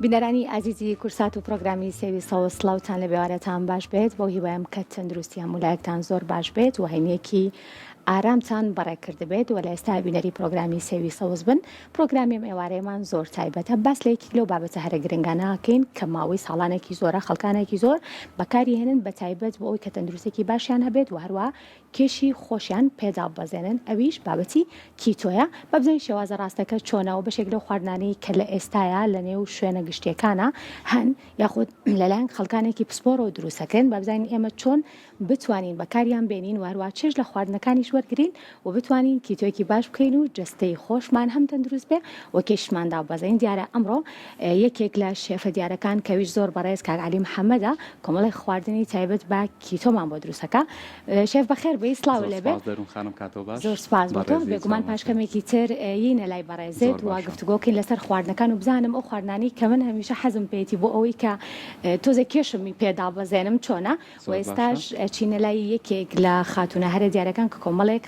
بینەرانی ئازیزی کورسات و پرۆگرامی سێوی سەوز سڵاوتان لە بێوارەتان باش بێت بەو هیوایم کە تەندروستی هەموو لایەکتان زۆر باش بێت و هەینیەکی ئارامتان بەڕێ کردبێت و لە ئێستا بینەری پرۆگرامی سێوی سەوز بن پرۆگرامی ئەم ئێوارەیەمان زۆر تایبەتە باس لە یەکێک لەو بابەتە هەرە گرنگانە ئەکەین کە ماوەی ساڵانێکی زۆرە خەڵکانێکی زۆر بەکاری هێنن بە تایبەت بۆ ئەوەی کە تەندروستێکی باشیان هەبێت و هەروە کێشی خۆشیان پێ داببەزێنن ئەویش بابەتی کیتۆیە با بزانین شێوازە ڕاستەکە چۆنە و بەشێک لەو خواردنانەی کە لە ئێستایا لە نێو شوێنە گشتیەکانە هەن یاخود لەلایەن خەڵکانێکی پسپۆڕەوە دروستەکرێن با بزانین ئێمە چۆن بتوانین بەکاریان بێنین و هەروە چێژ لە خواردنەکانیش وەرگرین و بتوانین کیتۆیەکی باش بکەین و جەستەی خۆشمان هەم تەندروست بێ و کێشمان داببەزێنین دیارە ئەمڕۆ یەکێک لە شێفە دیارەکان کەویش زۆر بەڕێز کاک عەلی محەممەدە کۆمەڵێک خواردنی تایبەت بە کیتۆمان بۆ دروستەکە شێف بەخێر بێی سڵاو زۆر لێبێ سپاس دەروون خانم کاتەوە باش زۆر سپاس بۆ تۆ بەڕێزی بێگومان چاوم پاش خێر کەمێکی تر یینە لای بەڕێزت زۆر و باشە گفتوگۆکەین لەسەر خواردنەکان و بزانم ئەو خواردنانەی کە من هەمیشە حەزم پێیەتی بۆ ئەوەی کە تۆزێک کێشمی پێ دابەزێنم چۆنە و زۆر باشە ئێستاش ئەچینە لای یەکێک لە خاتوونە هەرە دیارەکان کە کۆمەڵێک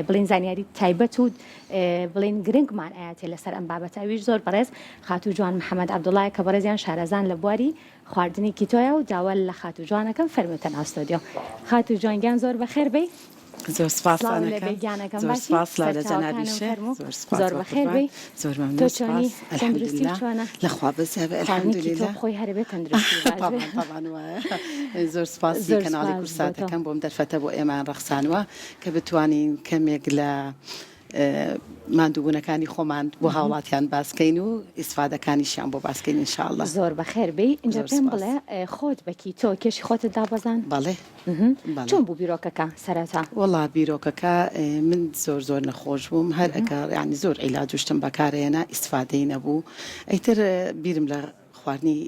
بڵێین زانیاری تایبەت و بڵێین گرنگمان ئەیاتێ لەسەر ئەم بابەتە ئەویش زۆر بەڕێز خاتوو جوان محەمەد عەبدوڵایە کە بەڕێزیان شارەزان لە بواری خواردنی کیتۆیە و داوا لە خاتوو جوان ئەکەم فەرمووتە ناو ستۆدیۆ خاتوو جوان گیان زۆر بەخێر بێی. زۆر سپاس سڵاو لێ ئەکەم بێ گیانەکەم زۆر باشی سپاس سڵاو لە سەرچاوەکانم جەنابیشت فەرموو زۆر سپاس زۆر بە بەخێر قوربان بێی زۆر تۆ مەمنون چۆنی سپاس تەندروستی الحمدللە چۆنە لە خوا بەزیابێ خواردنی کیتۆ الحمدللە خۆی هەرە بێ تەندروستی باش بێ تەبعەن تەبعەن وایە زۆر سپاسی زۆر کەناڵی سپاس بۆ کوردسات تۆ ئەکەم بۆم دەرفەتە بۆ ئێمەیان ڕەخسانوە کە بتوانین کەمێک لە ماندووبوونەکانی خۆمان بۆ هاوڵاتیان باس کەین و ئیسفادەکانیشیان بۆ باس کەین ان شاء اللە. زۆر بەخێر بێی ئینجا زۆر پێم سپاس. بڵێ خۆت بە کیتۆ کێشی خۆتت دابەزاند؟ بەڵێ بەڵێ. چۆن بوو بیرۆکەکە سەرەتا؟ وەڵا بیرۆکەکە من زۆر زۆر نەخۆش بووم هەر ئەکە یانی زۆر عیلاج و شتم بەکار هێنا ئیسفادەی نەبوو ئیتر بیرم لە خواردنی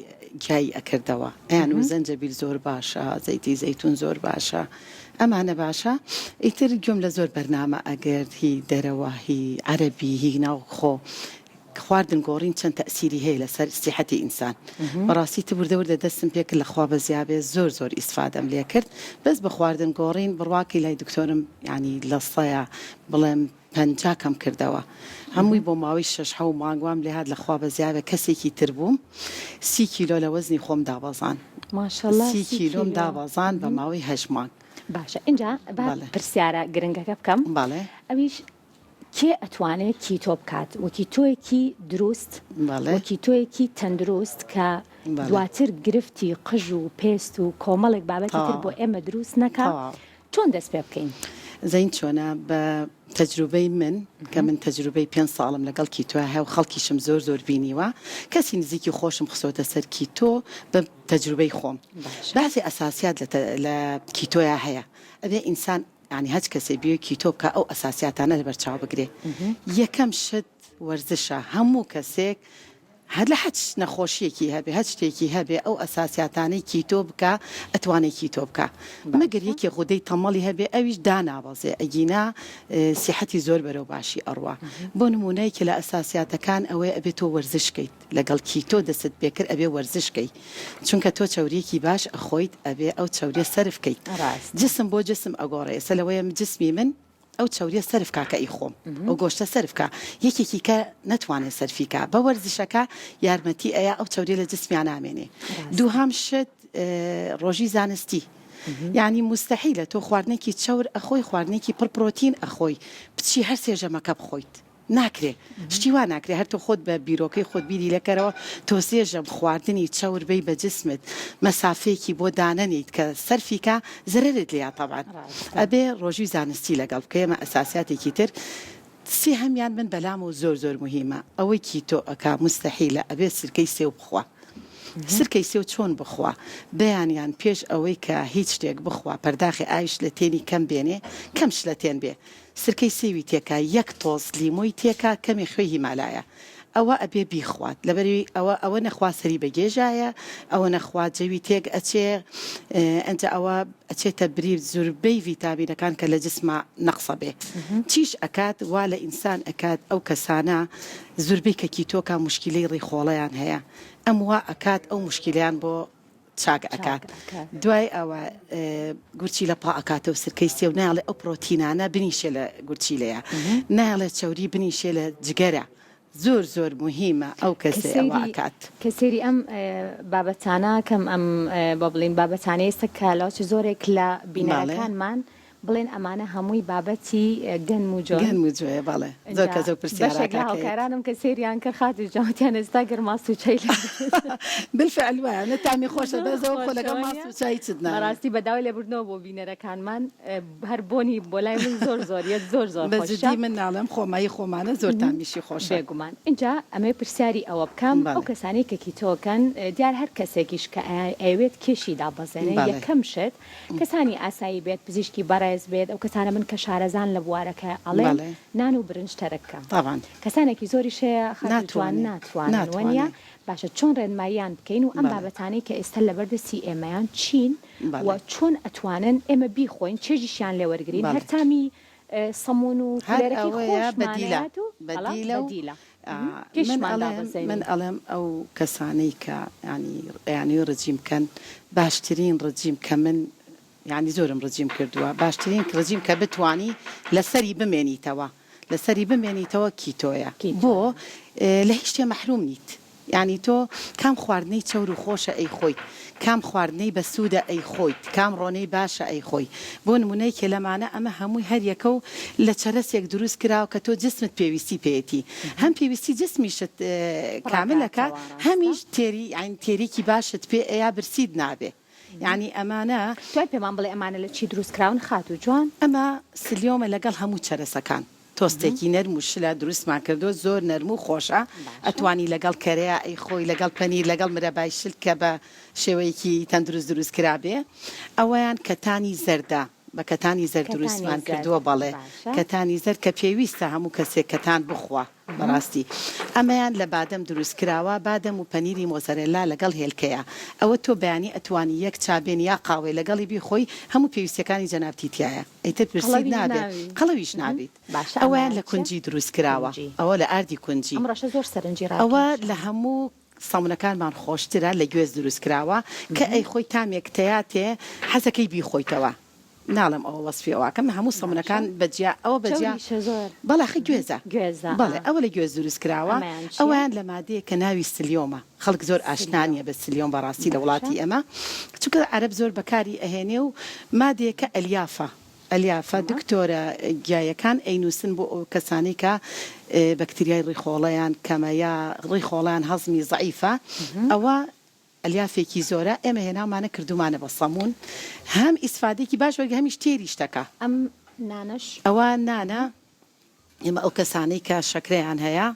گیایی ئەکردەوە ئەیان و زەنجەبیل زۆر باشە زەیتی زەیتون زۆر باشە ئەمانە باشە ئیتر گوێم لە زۆر بەرنامە ئەگرت هی دەرەوە هی عەرەبی هی ناوخۆ خواردن گۆڕین چەند تەئسیری هەیە لەسەر سیحەتی ئینسان بەڕاستی تر وردە وردە دەستم پێ کرد لە خوا بەزیابێ زۆر زۆر ئیسفادەم لێ کرد بەس بە خواردن گۆڕین بڕواکەی لای دکتۆرم یانی لە سەیا بڵێم 50 کەم کردەوە هەمووی بۆ ماوەی شەش حەو مانگ وام لێهات لە خوا بەزیابێ کەسێکی تر بووم سی کیلۆ لە وەزنی خۆم دابەزان ماشەڵا سی سی کیلۆم کیلۆ دابەزان بە ماوەی هەشت مانگ باشە ئینجا با بەڵێ پرسیارە گرنگەکە بکەم بەڵێ ئەویش کێ ئەتوانێ کیتۆ بکات و کیتۆیەکی دروست بەڵێ. و کیتۆیەکی تەندروست کە بەڵێ. دواتر گرفتی قژ و پێست و کۆمەڵێک بابەتی تر بۆ تەواو ئێمە دروست نەکا تەواو. چۆن دەست پێ بکەین؟ زەین چۆنە بە تەجروبەی من کە من تەجروبەی پێنج ساڵم لەگەڵ کیتۆ هەیە و خەڵکیشم زۆر زۆر بینیوە کەسی نزیکی خۆشم خستۆتە سەر کیتۆ بە تەجروبەی خۆم باشە. بەعزی ئەساسیات لە لە کیتۆیا هەیە ئەبێ ئینسان یانی هەچ کەسێ بیەوێ کیتۆ بکا ئەو ئەساسیاتانە لەبەر چاو بگرێ یەکەم شت وەرزشە هەموو کەسێک هەر لە هەچ نەخۆشیەکی هەبێ هەچ شتێکی هەبێ ئەو ئەساسیاتانەی کیتۆ بکا ئەتوانێ کیتۆ بکا مەگەر یەکێ غودەی تەمەڵی هەبێ ئەویش دانابەزێ ئەگینا سیحەتی زۆر بەرەو باشی ئەڕوا بۆ نمونە یەکێ لە ئەساسیاتەکان ئەوەیە ئەبێ تۆ وەرزش کەیت لەگەڵ کیتۆ دەستت پێکرد ئەبێ وەرزش کەی چونکە تۆ چەوریەکی باش ئەخۆیت ئەبێ ئەو چەوریە سەرف کەیت جسم بۆ جسم ئەگۆڕێ ئێستا لەوەیە جسمی من ئەو چەوریە سەرف کا کە ئیخۆم ئەو گۆشتە سەرف کا یەکێکی کە نەتوانێ سەرفی کا بە وەرزشەکە یارمەتی ئەیا ئەو چەوریە لە جسمیا نامێنێ دووهەم شت ڕۆژی زانستی یانی موستەحیلە تۆ خواردنێکی چەور ئەخۆی خواردنێکی پڕ پرۆتین ئەخۆی بچی هەر سێ ژەمەکە بخۆیت ناکرێ شتی وا ناکرێ هەر تۆ خۆت بە بیرۆکەی خۆت بیری لێکەرەوە تۆ سێ ژەم خواردنی چەور بەی بە جسمت مەسافەیەکی بۆ دانەنێیت کە سەرفی کا زەرەرت لێیە تەبعەن ئەبێ ڕۆژوی زانستی لەگەڵ بکەی ئەمە ئەساسیاتێکی تر سێهەمیان من بەلامەوە زۆر زۆر موهیمە ئەوەی کیتۆ ئەکا موستەحیلە ئەبێ سرکەی سێو بخوا سرکەی سێو چۆن بخوا بەیانیان پێش ئەوەی کە هیچ شتێک بخوا پەرداخێ ئاوی شلەتێنی کەم بێنێ کەم شلەتێن بێ سرکەی سێوی تێکا یەک تۆز لیمۆی تێکا کەمێ خوێی هیمالایا ئەوە ئەبێ بیخوات لەبەرئەوی ئەوە ئەوە نەخوا سەری بە گێژایە ئەوە نەخوا جەوی تێک ئەچێ ئەنجا ئەوە ئەچێتە بری زوربەی ڤیتامینەکان کە لە جسما نەقسە بێ چیش ئەکات وا لە ئینسان ئەکات ئەو کەسانە زوربەی کە کیتۆکا موشکیلەی ڕیخۆڵەیان هەیە ئەم وا ئەکات ئەو موشکیلەیان بۆ چاک ئەکات دوای ئەوە گورچیلە پا ئەکاتەوە سرکەی سێو نایەڵێ ئەو پرۆتینانە بنیشێ لە گورچیلەیە نایەڵێ چەوری بنیشێ لە جگەرە. زۆر زۆر موهیمە ئەو کە کەسەی ئەوە سەیری ئەکات. کە سەیری ئەم بابەتانە کەم ئەم با بڵێین بابەتانەی ئێستا کە لەوچ زۆرێک لە بەڵێ. بینەرەکانمان بڵێن ئەمانە هەمووی بابەتی گەنم و جۆن. گەنم و جۆیە بەڵێ زۆر ئینجا کەس ئەو پرسیارە بەشێک لە ئەکا کە یەت. هاوکارانم کە سەیریان کرد خاتوو جان وتیان ئێستا گەر ماست و چای لێ بدەیت. بالفعل وایە نە تامی خۆشە زۆر بەس ئەوە بخۆ خۆشە لەگەڵ ماست وەنیە؟ و چای هیچت ناوێ. بەڕاستی بە داوای لێبوردنەوە بۆ بینەرەکانمان هەر بۆنی بۆ لای من زۆر زۆر یەت زۆر زۆر بە خۆشە. جدی من ناڵێم خۆمە هی خۆمانە زۆر تامیشی خۆشە. بێگومان ئینجا ئەمەوێ پرسیاری ئەوە بکەم ئەو بەڵێ. کەسانەی کە keto کەن دیار هەر کەسێکیش کە ئەیەوێت کێشی دابەزێنێ بەڵێ. یەکەم شت کەسانی ئاسایی بێت پزیشکی بەڕێز بێت ئەو کەسانە بن کە شارەزان لە بوارەکە ئەڵێن بەڵێ. نان و برنج تەرک کە. تەبعەن. کەسانێکی زۆریش هەیە خاتوو جوان ناتوانێ ناتوانن وەنیە ناتوانێ. باشە چۆن ڕێنماییان بکەین و ئەم بەڵێ. بابەتانەی کە ئێستا لەبەردەستی ئێمەیان چین و بەڵێ. چۆن ئەتوانن ئێمە بیخۆین چێژیشیان لێ وەرگرین هەر بەڵێ. تامی سەمون و هەر کولێرەکەی ئەوەیە بەدیلە خۆشمانەیات و بەڵام بەدیلە و بەدیلە من کێشمان ئەڵێم من دابەزێنین. ئەڵێم ئەو کەسانەی کە یانی ئەیانەوێ ڕجیم بکەن باشترین ڕجیم کە من یانی زۆرم ڕجیم کردووە باشترین ڕجیم کە بتوانی لەسەری بمێنیتەوە لەسەری بمێنیتەوە keto یە بۆ keto یە. لە هیچ شتێ مەحروم نیت یانی تۆ کام خواردنەی چەور و خۆشە ئەیخۆیت کام خواردنەی بەسوودە ئەیخۆیت کام ڕۆنەی باشە ئەیخۆی بۆ نمونە یەکێ لەمانە ئەمە هەمووی هەر یەکە و لە چەرەسێک دروست کراوە کە تۆ جسمت پێویستی پێیەتی هەم پێویستی جسمیشت کامل ئەکا پڕەکاتەوە ڕاستە. هەمیش تێری یانی تێریکی باشت پێ ئەیا برسیت نابێ یانی ئەمانە. توای پێمان بڵێ ئەمانە لە چی دروست کراون خاتوو جوان؟ ئەمە سلیۆمە لەگەڵ هەموو چەرەسەکان تۆستێکی نەرم و شلە دروستمان کردووە زۆر نەرم و خۆشە ئەتوانی لەگەڵ کەرەیا ئەیخۆی لەگەڵ پەنیر لەگەڵ مرەبای شل کە بە شێوەیەکی تەندروست دروست کرابێ ئەوەیان کەتانی زەردە بە کەتانی زەرد کەتانی دروستمان زەرد کردووە بەڵێ باشە. کەتانی زەرد کە پێویستە هەموو کەسێک کەتان بخوا. بەڕاستی ئەمەیان لە بادەم دروست کراوە بادەم و پەنیری مۆزەرێلا لەگەڵ هێلکەیە ئەوە تۆ بەیانی ئەتوانی یەک چا بێنی یا قاوەی لەگەڵی بیخۆی هەموو پێویستیەکانی جەنابتی تیایە ئیتر برسیت قەڵەویش نابێ نابی. قەڵەویش نابیت باشە ئەوەیان ئەمەیان لە چیە؟ کونجی دروست کراوە کونجی. ئەوە لە ئاردی کونجی ئەم ڕەشە زۆر سەرنجی ئەوە ڕاکێشا. لە هەموو سەمونەکانمان خۆشترە لە گوێز دروست کراوە کە ئەیخۆی تامێک تیاتێ حەزەکەی بیخۆیتەوە ناڵێم ئەوە وەسفی ئەوەکەم هەموو باشە سەمونەکان بەجیا ئەوە بەجیا چەوریشە زۆر. بەڵێ ئەخە گوێزە گوێزە بەڵێ ئا. ئەوە لە گوێز دروست کراوە ئەمەیان چیە؟ ئەوەیان لە مادەیەک کە ناوی سلیۆمە خەڵک زۆر ئاشنا سلیۆم نیە بە سلیۆم بەڕاستی لە باشە. وڵاتی ئێمە چونکە عەرەب زۆر بەکاری ئەهێنێ و مادەیەکە ئەلیافە ئەلیافە ئەمە. دکتۆرە گیایەکان ئەینوسن بۆ ئەو کەسانەی کە بەکتریای ڕیخۆڵەیان کەمە یا ڕیخۆڵەیان هەزمی زەعیفە ئەوە ئەلیافێکی زۆرە ئێمە هێناومانە کردومانە بە سەمون هەم ئیسفادەیەکی باش وەرگە هەمیش تێریش دەکا. ئەم نانەش. ئەوە نانە ئێمە ئەو کەسانەی کە شەکرەیان هەیە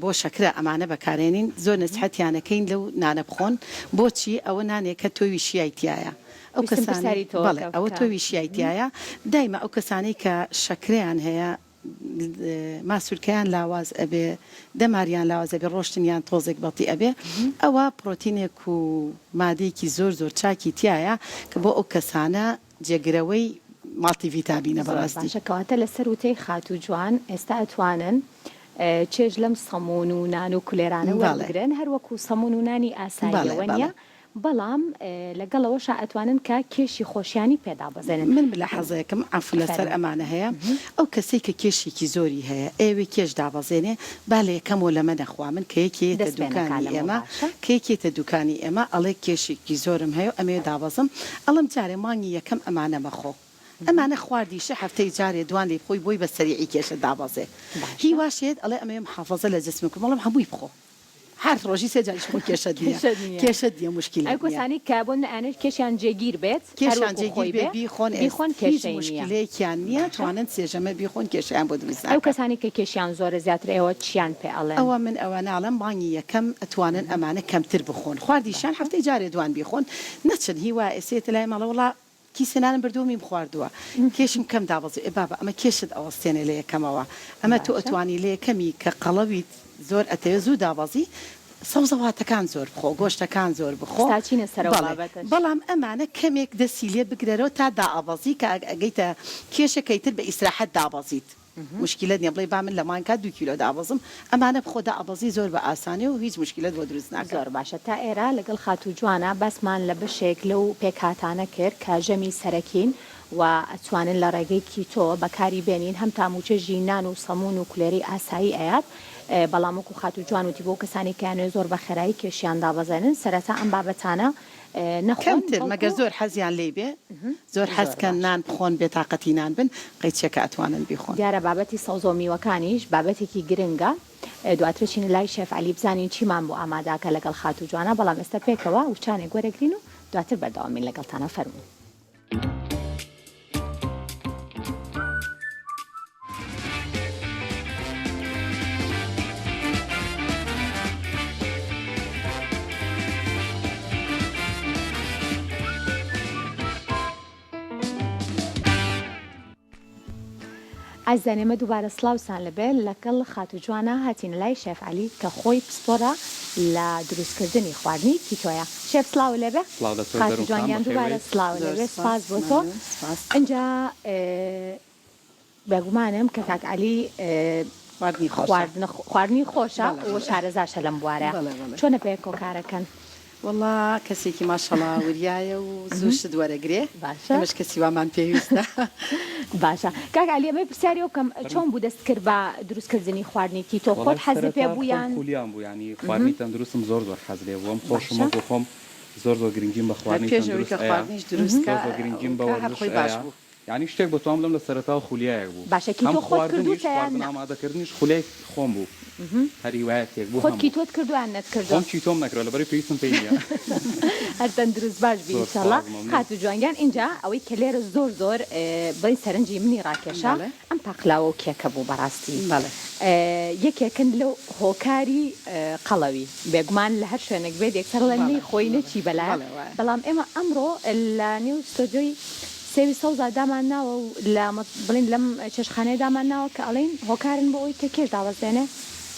بۆ شەکرە ئەمانە بەکارێنین زۆر نەسیحەتیان ئەکەین لەو نانە بخۆن بۆچی ئەوە نانێکە تۆوی شیای تیایە ئەو ویستم کەسانەی پرسیاری تۆ بەڵێ کە ئەوە بکەم. تۆوی شیای تیایە دایمە ئەو کەسانەی کە شەکرەیان هەیە ماسولکەیان لاواز ئەبێ دەماریان لاواز ئەبێ ڕۆشتنیان تۆزێک بەتی ئەبێ ئەوە پرۆتینێک و مادەیەکی زۆر زۆر چاکی تیایە کە بۆ ئەو کەسانە جێگرەوەی multivitamin ە زۆر بەڕاستی. باشە کەواتە لەسەر وتەی خاتوو جوان ئێستا ئەتوانن چێژ لەم سەموون و نان و کولێرانە بەڵێ. وەربگرن هەر وەکو سەموون و نانی ئاساییە بەڵێ وەنیە بەڵێ. بەڵام لەگەڵ ئەوەشا ئەتوانن کە کێشی خۆشیانی پێ دابەزێنن. من ملاحەزەیەکم عەفو لەسەر فەرموو. ئەمانە هەیە ئەو کەسەی کە کێشێکی زۆری هەیە ئەیەوێ کێش دابەزێنێ با لە یەکەمەوە لەمە نەخوا من کە یەکێ یەتە دەست پێ نەکا دوکانی لەمەوە ئێمە باشە. کە یەکێ یەتە دوکانی ئێمە ئەڵێ کێشێکی زۆرم هەیە و ئەمەوێ دابەزم ئەڵێم جارێ مانگی یەکەم ئەمانە مەخۆ ئەمانە خواردیشە هەفتەی جارێ دوان لێی بخۆی بۆی بە سەریعی کێشت دابەزێ باشە. هی واش یەت ئەڵێ ئەمەوێ محافەزە لە جسمم کەم ئەڵێم هەمووی بخۆ هەر ڕۆژی سێ جاریش خۆ کێشەت نییە کێشەت نییە. کێشەت نییە ئەو موشکیلەت نییە. کەسانەی کە بۆ نمونە ئەیانەوێت کێشیان جێگیر بێت هەر کێشیان وەکو جێگیر خۆی بێ بێ بیخۆن ئێست بیخۆن هیچ کێشەی نییە. موشکیلەیەکیان نییە باشە. توانن سێ ژەمە بیخۆن کێشەیان بۆ دروست ئەو ناکا. کەسانەی کە کێشیان زۆرە زیاتر ئێوە چیان پێ ئەڵێن؟ ئەوە من ئەوە ناڵێم مانگی یەکەم ئەتوانن ئەمانە کەمتر بخۆن خواردیشیان باشە. هەفتەی جارێ دوان بیخۆن نەچن هی وایە ئێستا یەتە لای ماڵە وەڵا کیسە نانم بردووە میم خواردووە کێشم کەم دابەزیوە ئێ بابە ئەمە کێشت ئەوەستێنێ لە یەکەمەوە ئەمە تۆ باشە. ئەتوانی لە یەکەمی کە قەڵەویت زۆر ئەتەوێ زوو دابەزی سەوزەواتەکان زۆر بخۆ گۆشتەکان زۆر بخۆ ئێستا چینە سەر ئەو بەڵێ بابەتەش. بەڵام ئەمانە کەمێک دەستی لێ بگرەرەوە تا دائەبەزی کە ئەگەیتە کێشەکەی تر بە ئیسراحەت دابەزیت. موشکیلەت نیە بڵێی با من لە مانگا دوو کیلۆ دابەزم ئەمانە بخۆ دائەبەزی زۆر بە ئاسانی و هیچ موشکیلەت بۆ دروست ناکا. زۆر باشە تا ئێرە لەگەڵ خاتوو جوانە باسمان لە بەشێک لەو پێکهاتانە کرد کە ژەمی سەرەکین و ئەتوانن لە ڕێگەی keto بەکاری بێنین هەم تاموچێژی نان و سەموون و کولێرەی ئاسایی ئەیات. بەڵام وەکو خاتوو جوان وتی بۆ کەسانی کە یانەوێ زۆر بە خێرایی کێشیان دابەزێنن سەرەتا ئەم بابەتانە نەخۆن کەمتر بەڵکو مەگەر زۆر حەزیان لێی بێ زۆر حەز زۆر کەن باشە. نان بخۆن بێ تاقەتی نان بن قەیچێکە ئەتوانن بیخۆن. دیارە بابەتی سەوزە و میوەکانیش بابەتێکی گرنگە دواتر چینە لای شێف عەلی بزانین چیمان بۆ ئاماداکە لەگەڵ خاتوو جوانە بەڵام ئێستا پێکەوە وچانێک وەرەگرین و دواتر بەردەوامین لەگەڵتانە فەرموون. ئازیزان ئێمە دووبارە سڵاوتان لەبێ لەگەڵ خاتوو جوانە هاتینە لای شێف عەلی کە خۆی پسپۆرە لە دروستکردنی خواردنی کیتۆیە شێف سڵاو لێبێ سڵاو لە تۆش خاتوو دەروون جوان خان گیان بەخێر دووبارە بێیت. سڵاو زۆر لێبێ سپاس سپاس بۆ تۆ مەمنون سپاس. ئینجا بێگومانم کە کاک عەلی خواردنی خۆشە. خواردن خواردنی خۆشە بەڵێ و بەڵێ. شارەزاشە لەم بوارە بەڵێ بەڵێ. چۆنە پێکەوە کارەکەن؟ وەڵا کەسێکی ماشەڵا وریایە و زوو شت وەرەگرێ باشە. ئێمەش کەسی وامان پێویستە. باشە کاک عەلی ئەمەوێ پرسیاری ئەو بکەم فەرموو. چۆن بوو دەست کرد بە دروست کردنی خواردنی کیتۆ وەڵای خۆت حەزت پێ سەرەتا بوو خۆم یان؟ خولیام بوو یانی خواردنی تەندروستم زۆر زۆر حەز لێ بوو ئەم خۆشم باشە. وەکو خۆم زۆر زۆر گرنگیم بە هەر خواردنی پێش ئەوەی تەندروست کە ئەیا خواردنیش دروست زۆر کا زۆر گرنگیم بە کا هەر وەرزش خۆی باش ئەیا بوو. یانی شتێک بە توام بڵێم لە سەرەتاوە خولیایەک بوو باشە هەم کیتۆ خۆت خواردنیش کردووتە یان خواردن نا؟ ئامادەکردنیش خولیای خۆم بوو هەر هیوایەتێک بوو خۆت هەمبوو. کیتۆت کردووە یان نەتکردووە؟ خۆم کیتۆم نەکردوە لەبەرئەوەی پێویستم پێی نیە. هەر تەندروست باش بی زۆر ئیشەڵا سوپاس مەمنون. خاتوو جوان گیان ئینجا ئەوەی کە لێرە زۆر زۆر بڵێین سەرنجی منی ڕاکێشا بەڵێ. ئەم پاقلاوە و کێکە بوو بەڕاستی بەڵێ. یەکێکن لەو هۆکاری قەڵەوی بێگومان لە هەر شوێنێک بێت یەکسەر ئەڵێن بەڵێ نەیخۆی بەڵێ نەچی بەلایە بەڵێ وایە. بەڵام ئێمە ئەمڕۆ لە نێو ستۆدیۆی سێوی سەوزا دامان ناوە و لە بڵێین لەم چێشتخانەیە دامان ناوە کە ئەڵێین هۆکارن بۆ ئەوەی کە کێش دابەزێنێ.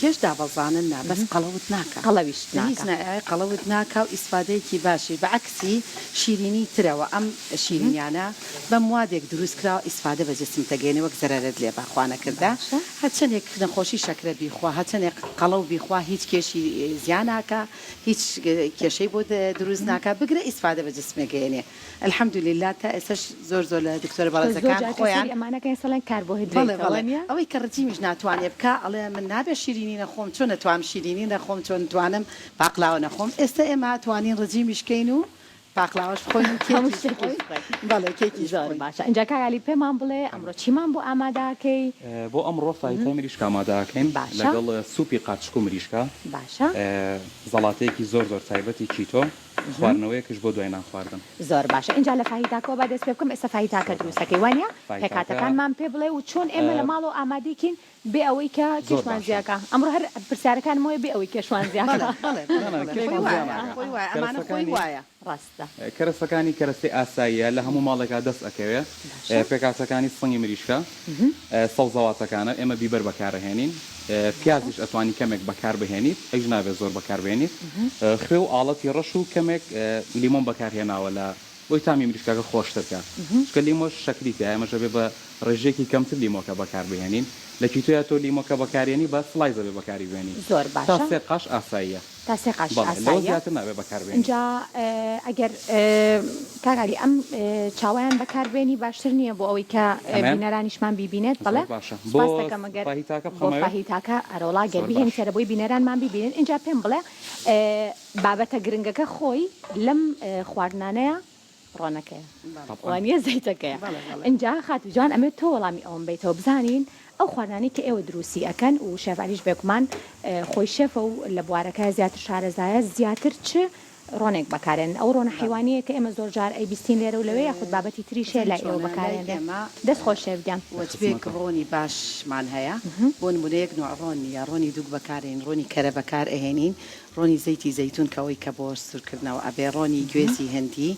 کێش دابەزانن نا بەس قەڵەوت ناکا قەڵەویشت بە هیچ ناکا. نایە قەڵەوت ناکا و ئیسفادەیەکی باشی بە عەکسی شیرینی ترەوە ئەم شیرینیانە بە موادێک دروست کراوە ئیسفادە بە جسمت دەگەیەنێ وەک زەرەرت لێ با خوا نەکردە باشە. هەرچەنێک نەخۆشی شەکرە بیخوا هەرچەنێک قەڵەو بیخوا هیچ کێشی زیا ناکا هیچ کێشەی بۆ دروست ناکا بگرە ئیسفادە بە جسمێ گەیەنێ الحمدللە تا ئێستاش زۆر زۆر لە دکتۆرە چونکە زۆر بەڕێزەکان جار کە خۆیان سەیری ئەمانە کەین سەڵێن بەڵێ کاربۆهیدرەیتە بەڵێ وانیە؟ ئەوەی کە ڕجیمیش ناتوانێ بکا ئەڵێ من نابێ شیرینی نەخۆم چۆن ئەتوانم شیرینی نەخۆم چۆن توانم پاقلاوە نەخۆم ئێستا ئێمە ئەتوانین ڕجیمیش کەین و پاقلاوەش بخۆین و هەموو کێکیش شتێکیش بخۆین بخۆین بەڵێ کێکیش زۆر بخۆین. باشە ئینجا کاک عەلی پێمان بڵێ ئەمڕۆ چیمان بۆ ئامادە ئەکەی؟ بۆ ئەمڕۆ فاهیتای مریشک ئامادە ئەکەین باشە. لەگەڵ سوپی قارچک و مریشکە باشە. زەڵاتەیەکی زۆر زۆر تایبەتی کیتۆ خواردنەوەیەکش بۆ دوای نان خواردن. زۆر باشە ئینجا لە فاهیتاکەوە با دەست پێ بکەم ئێستا فاهیتاکە زۆر دروست باشە ئەکەی وانیە؟ فاهیتاکە پێکهاتەکانمان پێ بڵێ و چۆن ئێمە لە ماڵەوە ئامادەی کەین بێ ئەوەی کە زۆر کێشمان باشە. زیا کا ئەمڕۆ هەر پرسیارەکانم ئەوەیە بێ ئەوەی کێشمان زیا بەڵێ کا بەڵێ بەڵێ نا نا بەڵێ خۆی کێشمان زیا وایە ناکا خۆی وایە ئەمانە خۆی کەرەسەکانی وایە. ڕاستە. کەرەسەکانی کەرەستەی ئاساییە لە هەموو ماڵێکا دەست ئەکەوێ باشە. پێکهاتەکانی سنگی مریشکە سەوزەواتەکانە ئێمە بیبەر بەکارئەهێنین باشە. پیازیش ئەتوانی کەمێک بەکار بهێنیت ئەویش نابێت زۆر بەکار بێنیت خوێ و ئاڵەتی ڕەش و کەمێک لیمۆم بەکار هێناوە لە بۆی تامی مریشکەکە خۆشتر کە چونکە لیمۆش شەکری تیایە ئێمەش ئەبێ بە ڕێژەیەکی کەمتر لیمۆکە بەکار بهێنین لە keto یا تۆ لیمۆکە بەکارێنی بە slice ئەبێ بەکاری بێنی زۆر تا باشە. سێ قاش ئاساییە. تا سێ قاش بەڵێ لەوە ئاساییە زیاتر نابێ بەکار بێنی. ئینجا ئەگەر کاک عەلی ئەم چاوەیان بەکار بێنی باشتر نییە بۆ ئەوەی کە ئەمەیان؟ بینەرانیشمان بیبینێت بەڵێ زۆر باشە بۆ سوپاست دەکەم ئەگەر فاهیتاکە بۆ بخەمەوێ؟ فاهیتاکە ئەرەوەڵا گەر زۆر بیهێنی باش. سەرە بۆی بینەرانمان بیبینن ئینجا پێم بڵێ بابەتە گرنگەکە خۆی لەم خواردنانەیە ڕۆنەکەیە وانیە زەیتەکەیە ئینجا خاتوو جوان ئەمەوێت تۆ وەڵامی ئەوەم بەیتەوە بزانین ئەو خواردنانەی کە ئێوە دروستی ئەکەن و شێف عەلیش بێگومان خۆی شێفە و لە بوارەکە زیاتر شارەزایە زیاتر چ ڕۆنێک بەکارێنن ئەو ڕۆنە حەیوانیەیە کە ئێمە زۆر جار ئەیبیستین لێرە و لەوێ یاخود بابەتی تریش هەیە لای ئێوە بەکارێنرێ دەست خۆش شێف گیان. وەجبێک ڕۆنی باشمان هەیە بۆ نمونە یەک نوع ڕۆن نیە ڕۆنی دوک بەکارێنین ڕۆنی کەرە بەکار ئەهێنین ڕۆنی زەیتی زەیتون کە ئەوەی کە بۆ سورکردنەوە ئەبێ ڕۆنی گوێزی هندی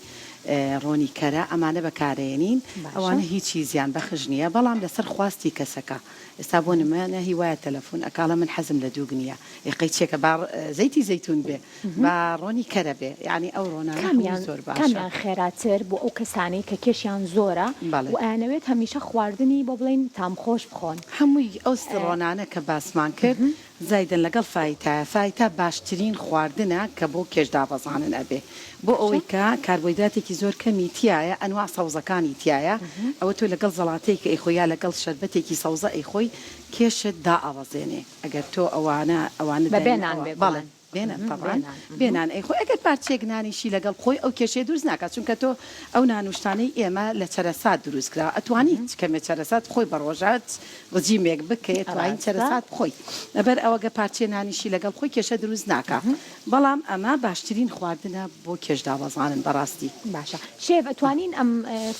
ڕۆنی کەرە ئەمانە بەکارەیەنین باشە. ئەوانە هیچی زیان بەخش نیە بەڵام لەسەر خواستی کەسەکە ئێستا بۆ نمونە هی وایە تەلەفون ئەکا ئەڵێ من حەزم لە دوگ نیە ئێ قەی چێکە با زەیتی زەیتون بێ با ڕۆنی کەرە بێ یانی ئەو ڕۆنانە هەمووی کامیان زۆر باشە. کامیان خێراتر بۆ ئەو کەسانەی کە کێشیان زۆرە بەڵێ. و ئەیانەوێت هەمیشە خواردنی بۆ بڵێین تام خۆش بخۆن؟ هەمووی ئەو ڕۆنانە کە باسمان کرد زایدن لەگەڵ فایتایە فایتا باشترین خواردنە کە بۆ کێش دابەزانن ئەبێ بۆ باشە. ئەوەی کە کاربۆیدراتێکی. زەیتێکی زۆر کەمی تیایە ئەنواع سەوزەکانی تیایە ئەوە تۆ لەگەڵ زەڵاتەیەک ئەیخۆی یا لەگەڵ شەربەتێکی سەوزە ئەیخۆی کێشت دائەبەزێنێ ئەگەر تۆ ئەوانە ئەوانە بەبێ داینی نان ئەوە بێگومان. بەڵێ بێ نان تەبعەن بێ نان ئەیخۆی ئەگەر پارچەیەک نانیشی لەگەڵ بخۆی ئەو کێشەیە دروست ناکات چونکە تۆ ئەو نان و شتانەی ئێمە لە چەرەسات دروست کراوە ئەتوانی چ کەمێ چەرەسات بخۆی بە ڕۆژە ڕجیمێک بکەی ئەتوانی چەرەسات بخۆی لەبەر ئەوە گەر پارچەیە نانیشی لەگەڵ بخۆی کێشە دروست ناکا بەڵام ئەمە باشترین خواردنە بۆ کێش دابەزانن بەڕاستی. باشە شێف ئەتوانین ئەم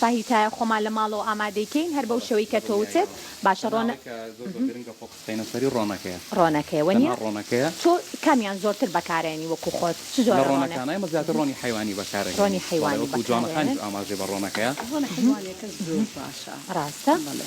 فاهیتایە خۆمان لە ماڵەوە ئامادەی کەین هەر بەو شێوەی کە تۆ وتت باشە ڕۆنە. کە زۆر زۆر گرنگە focus بخەینە سەری ڕۆنەکەیە. ڕۆنەکەیە وەنیە؟ تەنها ڕۆنەکەیە. تۆ کامیان زۆرتر بەکارئەیەنی وەکو خۆت چ لە جۆرە ڕۆنێک؟ ڕۆنەکانە ئێمە زیاتر ڕۆنی حەیوانی بەکارئەهێنین. ڕۆنی بەڵێ حەیوانی وەکو جوانە بەکارئەیەنن. خانیش ئاماژەی بە ڕۆنەکەیە. ڕۆنە حەیوانیەکە زۆر باشە. ڕاستە بەڵێ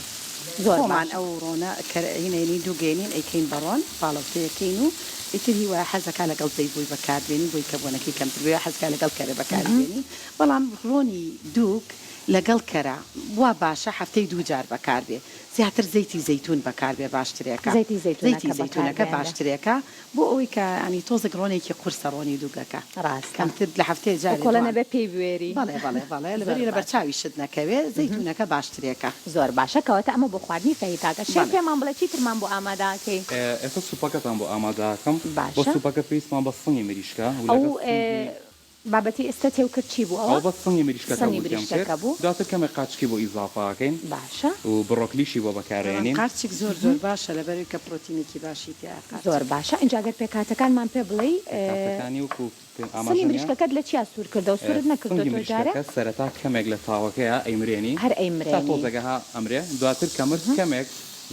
زۆر خۆمان باشە. ئەو ڕۆنە کەر ئەینێنین دووگێنین ئەیکەین بە ڕۆن پاڵەوتەیەکەین و ئیتر هی وایە حەزەکا لەگەڵ زەیت بۆی بەکار بێنی بۆی کە بۆنەکەی کەمتر بێ یا حەزکا لەگەڵ کەرە بەکاری بێنی بەڵام ڕۆنی دووگ لەگەڵ کەرە وا باشە هەفتەی دووجار بەکار بێ زیاتر زەیتی زەیتون بەکار بێ باشترێکە زەیتی زەیتی زەیتونەکە بەکار زەیتونەکە بێنرێ. باشترێکە بۆ ئەوەی کە یانی تۆزێک ڕۆنێکی قورسە ڕۆنی دووگەکە ڕاستە کەمتر لە هەفتەیە جارێ وەکۆڵێ دوان نەبێ پێی بوێری. بەڵێ بەڵێ بەڵێ زۆر لەبەری لەبەر باشە. چاویشت نەکەوێ زەیتونەکە باشترێکە. زۆر باشە کەواتە ئەمە بۆ خواردنی فەهیتاکە شێف بەڵێ. پێمان بڵێ چی ترمان بۆ ئامادە ئەکەی؟ ئێستا سوپەکەتان بۆ ئامادە ئەکەم بۆ باشە. سوپەکە پێویستمان بە سنگی مریشکە و ئەو لەگەڵ سنگی. بابەتی ئێستا تێو کرد چی بوو ئەوە؟ ئەوە بەس سنگی مریشکەکە سنگی بوو تێم کرد مریشکەکە بوو. دواتر کەمێک قارچکی بۆ ئیزافە ئەکەین باشە. و بڕۆکلیشی بۆ بەڵام بەکارئەیەنین. قارچک زۆر زۆر باشە لەبەرئەوەی کە پرۆتینێکی باشی تیایە قارچک. زۆر باشە ئینجا گەر پێکهاتەکانمان پێ بڵێی پێکهاتەکانی وەکو پێ سنگی ئاماژەم یا. مریشکەکەت لە چیا سوور کردەوە سوورت سنگی نەکردۆتەوە جارێ؟ مریشکەکە سەرەتا کەمێک لە تاوەکەیا ئەیمرێنی هەر تا ئەیمرێنی. تۆزێک ئەها ئەمرێ دواتر کە مرد کەمێک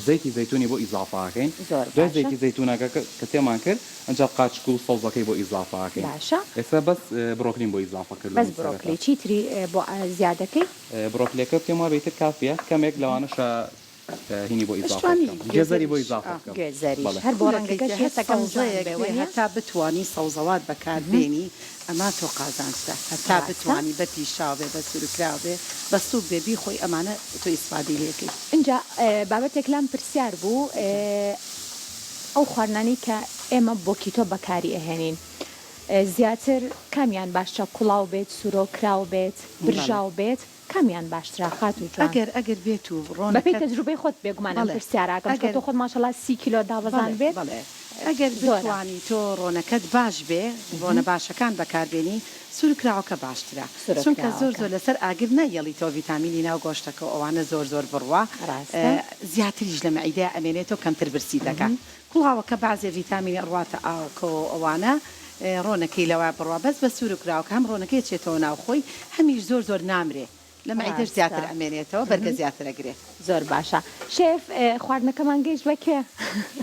زەیتی زەیتونی بۆ ئیزافە ئەکەین زۆر دوای باشە. زەیتی زەیتونەکە کە تێمان کرد ئەنجا قارچک و سەوزەکەی بۆ ئیزافە ئەکەین باشە. ئێستا بەس بڕۆکلیم بۆ ئیزافە بەس کردوون سەرەتا. بڕۆکلی چی تری بۆ زیادەکەی؟ بڕۆکلیەکە پێم وابێ ئیتر کافیە کەمێک لەوانەشە هینی بۆ ئیزافە ئەشتوانی بکەم گێزەری بۆ گوێزەریش ئیزافە ئا. بکەم گوێزەریش بەڵێ. هەر بۆ کولەکەی ڕەنگەکەش تیا هەر هێستەکەم جوان سەوزەیەک بێ بێ وەنیە؟ هەتا بتوانی سەوزەوات بەکار بێنی ئەما تۆ قازانجتە هەتا ڕاستە. بتوانی بە پیشاو بێ بە سورکراو بێ بە سوپ بێ بیخۆی ئەمانە تۆ ئیسفادەی لێکەی. ئینجا بابەتێک لام پرسیار بوو ئەو خواردنانەی کە ئێمە بۆ keto بەکاری ئەهێنین زیاتر کامیان باشترە کوڵاو بێت سورۆ کراو بێت بەڵێ. برژاو بێت کامیان باشترە خاتوو جوان؟ ئەگەر ئەگەر بێت و بەپێی ڕۆنەکەت تەجروبەی خۆت بێگومان ئەم بەڵێ پرسیارە ئەکەم چونکە ئەگەر تۆ خۆت ماشەڵا 30 کیلۆ بەڵێ دابەزاندبێت بەڵێ ئەگەر زۆرە. بتوانی تۆ ڕۆنەکەت باش بێ ڕۆنە باشەکان بەکار بێنی سورکراوەکە باشترە چونکە زۆر سورکراوەکە. زۆر لەسەر ئاگر نایەڵیتەوە ڤیتامینی ناو گۆشتەکە و ئەوانە زۆر زۆر بڕوا ڕاستە. زیاتریش لە مەعیدەیا ئەمێنێتەوە کەمتر برسی دەکا کوڵاوەکە بەعزێ ڤیتامینی ئەڕواتە ئاوەکەوە و ئەوانە ڕۆنەکەی لەوە بڕوا بەس بە سورکراوەکە هەم ڕۆنەکەی ئەچێتەوە ناو خۆی هەمیش زۆر زۆر نامرێ لە مەعیدەش ڕاستە. زیاتر ئەمێنێتەوە بەرگە زیاتر ئەگرێ. زۆر باشە شێف خواردنەکەمان گەیشت بە کوێ؟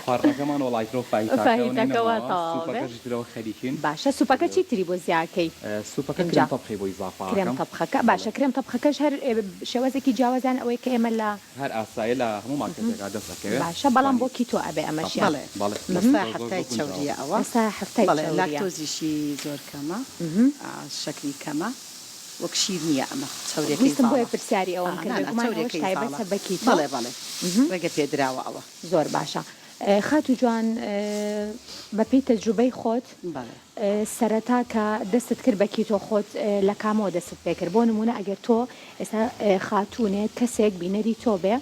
خواردنەکەمان وەڵا ئیترەوە فاهیتاکەوە فاهیتاکە وا نەماوە تەواو بێ. سوپەکەش ئیترەوە خەریکین. باشە سوپەکە چی تری بۆ زیاکەی سوپەکە ئینجا؟ کرێم تەبخەی بۆ ئیزافە کرێم ئەکەم. تەبخەکە بەڵێ. باشە کرێم تەبخەکەش هەر شێوازێکی جیاوازیان ئەوەی کە ئێمە لە. هەر ئاسایە لە هەموو مارکێتێکا دەست ئەکەوێ. باشە بەڵام توانی بۆ keto ئەبێ ئەمەشیان. بەڵێ بەڵێ لە زۆر سای زۆر حەفتای زۆر گونجاوە. چەوریە ئەوە. لە سای حەفتای بەڵێ چەوریە. لاکتۆزیشی زۆر کەمە شەکری کەمە. وەک شیر نییە ئەمە چەوریەکەی ویستم بۆیە زاڵە. پرسیاری ئەوەم ئا کرد نا نا بێگومان ئەوەش چەوریەکەی زاڵە تایبەتە بە keto. بەڵێ بەڵێ ڕێگە پێدراوە ئەوە. زۆر باشە خاتوو جوان بەپێی تەجروبەی خۆت بەڵێ. سەرەتا کە دەستت کرد بە keto خۆت لە کامەوە دەستت پێکرد بۆ نمونە ئەگەر تۆ ئێستا خاتوونێک کەسێک بینەری تۆ بێ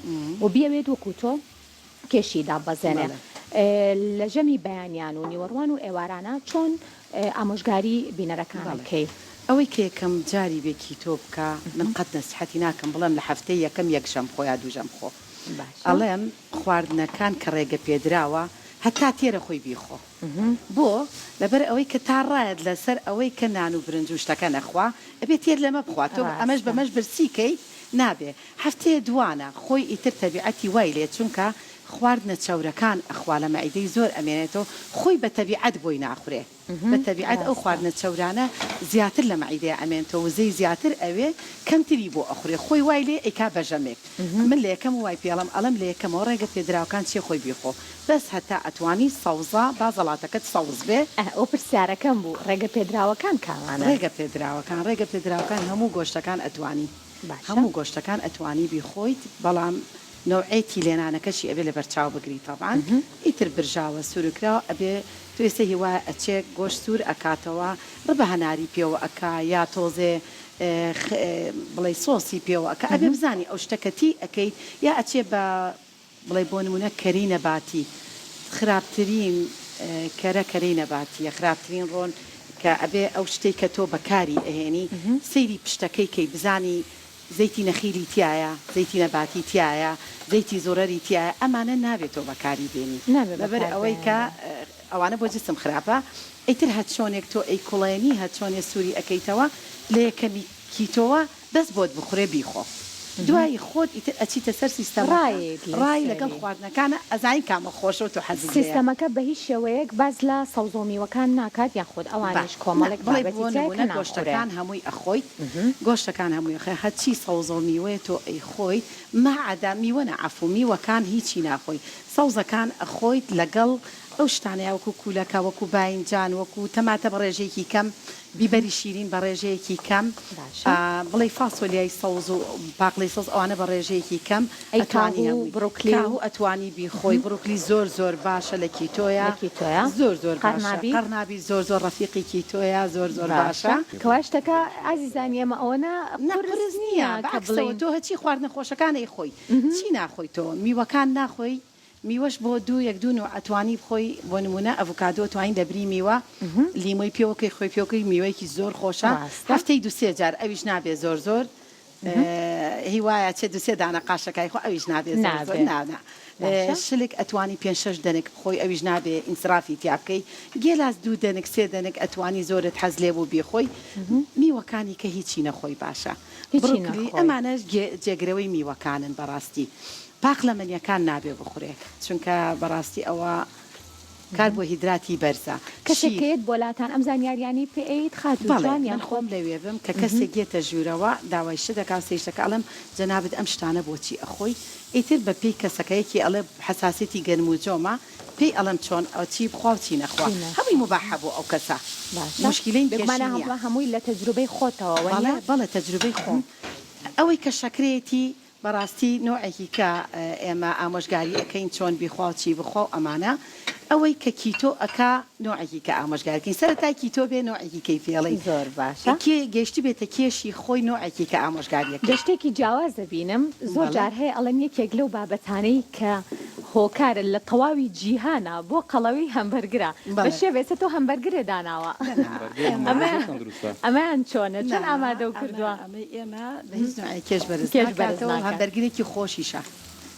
و بیەوێت وەکو تۆ کێشی داببەزێنێ لە ژەمی بەیانیان و نیوەڕوان و ئێوارانە چۆن ئامۆژگاری بینەرەکان ئەکەی؟ ئەوەی کە یەکەم جاری بێ keto بکا من قەت نەسیحەتی ناکەم بڵێم لە هەفتەی یەکەم یەک ژەم بخۆ یا دوو ژەم بخۆ ئەڵێم خواردنەکان کە ڕێگە پێدراوە هەتا تێرە خۆی بیخۆ بۆ؟ لەبەر ئەوەی کە تا ڕایەت لەسەر ئەوەی کە نان و برنج و شتەکە نەخوا ئەبێ تێر لەمە بخوا تۆ ئەمەش بەمەش برسی کەی نابێ هەفتەیە دوانە خۆی ئیتر تەبیعەتی وای لێ چونکە خواردنە چەورەکان ئەخوا لە مەعیدەی زۆر ئەمێنێتەوە خۆی بە تەبیعەت بۆی ناخورێ بە تەبیعەت ئەو خواردنە چەورانە زیاتر لە مەعیدەیا ئەمێنتەوە وزەی زیاتر ئەوێ کەمتری بۆ ئەخورێ خۆی وای لێ ئەیکا بە ژەمێک من لە یەکەمەوە وای پێ ئەڵێم ئەڵێم لە یەکەمەوە ڕێگە پێدراوەکان چیە خۆی بیخۆ بەس هەتا ئەتوانی سەوزە با زەڵاتەکەت سەوز بێ. ئه ئەو پرسیارەکەم بوو ڕێگە پێدراوەکان کامانەن؟ ڕێگە پێدراوەکان ڕێگە پێدراوەکان هەموو گۆشتەکان ئەتوانی باشە. هەموو گۆشتەکان ئەتوانی بیخۆیت بەڵام نەوعێتی لێنانەکەشی ئەبێ لەبەرچاو بگری تەبعەن ئیتر برژاوە سورکراوە ئەبێ. تۆ ئێستا هیوایە ئەچێ گۆشت سوور ئەکاتەوە ڕبە هەناری پێوە ئەکا یا تۆزێ بڵێی سۆسی پێوە ئەکا ئەبێ بزانی ئەو شتە کە تی ئەکەیت یا ئەچێ بە بڵێی بۆ نمونە کەری نەباتی خراپترین کەرە کەرەی نەباتیە خراپترین ڕۆن کە ئەبێ ئەو شتەی کە تۆ بەکاری ئەهێنی سەیری پشتەکەی کەی بزانی زەیتی نەخیلی تیایە زەیتی نەباتی تیایە زەیتی زوڕەری تیایە ئەمانە نابێ تۆ بەکاری بێنی نابێ لەبەر بەکار ئەوەی کە بێنرێ. ئەوانە بۆ جسم خراپە ئیتر هەچۆنێک تۆ ئەیکوڵێنی هەچۆنێ سوری ئەکەیتەوە لە یەکەمی کیتۆوە بەس بۆت بخورێ بیخۆ دوایی خۆت ئیتر ئەچیتە سەر سیستەمەکە ڕایت ڕای لەگەڵ لەسەری. خواردنەکانە ئەزانی کامە خۆشە و تۆ حەزت لێیە. سیستەمەکە بە هیچ شێوەیەک باس لە سەوزە و میوەکان ناکات یاخود با ئەوانیش نا کۆمەڵێک بڵێ بابەتی بۆ تیایە نمونە کە ناخورێ. گۆشتەکان هەمووی ئەخۆیت گۆشتەکان هەمووی ئەخۆی هەرچی سەوزە و میوەیە تۆ ئەیخۆیت ماعەدا میوە نا عەفو میوەکان هیچی ناخۆی سەوزەکان ئەخۆیت لەگەڵ ئەو شتانەیا وەکو کولەکە وەکو باینجان وەکو تەماتە بە ڕێژەیەکی کەم بیبەری شیرین بە ڕێژەیەکی کەم باشە. بڵێی فاسۆلیای سەوز و پاقلەی سەوز ئەوانە بە ڕێژەیەکی کەم ئەی ئەتوانی کاهوو و هەمووی بڕۆکلی و. کاهوو ئەتوانی بیخۆی بڕۆکلی زۆر زۆر باشە لە کیتۆیا لە کیتۆیا. زۆر زۆر باشە قەرنابی. قەرنابی زۆر زۆر ڕەفیقی کیتۆیە زۆر زۆر باشە. باشە. کەوایە شتەکە ئازیزانی ئێمە ئەوەنە نا قورس قورس نییە نییە کە بەعەکسەوە بڵێین. تۆ هەرچی خواردنە خۆشەکان ئەیخۆی چی ناخۆی تۆ میوەکان ناخۆی میوەش بۆ دوو یەک دوو نوع ئەتوانی بخۆی بۆ نمونە ئەڤوکادۆ ئەتوانی لەبری میوە لیمۆی پێوەکەی خۆی پێوەکەی میوەیەکی زۆر خۆشە ڕاستە. هەفتەی دوو سێ جار ئەویش نابێ زۆر زۆر هی وایە چێ دوو سێ دانە قاشەکای خۆ ئەویش نابێ زۆر زۆر نابێ نا نا باشە. شلک ئەتوانی پێنج شەش دەنک بخۆی ئەویش نابێ ئینسرافی تیا بکەی گێلاس دوو دەنک سێ دەنک ئەتوانی زۆرت حەز لێ بوو بیخۆی میوەکانی کە هیچی نەخۆی باشە هیچی بڕوکلی نەخۆی. ئەمانەش جێگرەوەی میوەکانن بەڕاستی پاقلەمەنیەکان نابێ بخورێ چونکە بەڕاستی ئەوە کاربۆهیدراتی بەرزە کەسێک شیر. کە یەت بۆ لاتان ئەم زانیاریانەی پێ ئەیت خاتوو بەڵێ جوان من یان خۆم خۆت. لەوێ بم کە کەسێک یەتە ژوورەوە داوای شت ئەکا و سەیر شتەکە ئەڵێم جەنابت ئەم شتانە بۆچی ئەخۆی ئیتر بە پێی کەسەکە یەکی ئەڵێ حەساسیەتی گەنم و جۆمە پێی ئەڵێم چۆن چی بخوا و چی نەخوا چی نەخوا هەمووی موباحە بۆ ئەو کەسە باشە موشکیلەی بێگومان کێشی نیە. هەمووی لە تەجروبەی خۆتەوە بەڵێ وەنیە؟ بەڵێ تەجروبەی خۆم ئەوەی کە شەکرەیەتی بەڕاستی نۆعێکی کە ئێمە ئامۆژگاری ئەکەین چۆن بیخوا و چی بخوا و ئەمانە ئەوەی کە کیتۆ ئەکا نۆعێکی کە ئامۆژگاری کەین سەرەتای کیتۆ بێ نۆعێکی کەی پێڵێین زۆر باشە. کێ گەیشتبێتە کێشی خۆی نۆعێکی کە ئامۆژگاری دە ئەکەین. شتێکی جیاواز ئەبینم زۆر بەڵێ. جار هەیە ئەڵێن یەکێک لەو بابەتانەی کە هۆکارە لە تەواوی جیهانا بۆ قەڵەوی هەمبەرگرە بە بەڵێ. شێف ئێستا تۆ هەمبەرگرت داناوە نا نا هەمبەرگر ئێمە هەمبەرگر ئەمە زۆر تەندروستە. ئەمەیان چۆنە نا چۆن نا ئامادەو ئەمە کردووە؟ ئەمەی ئێمە بە هیچ نوعێک کێش بەرز کێش بەرز ناکاتەوە و ناکات. هەمبەرگرێکی خۆشیشە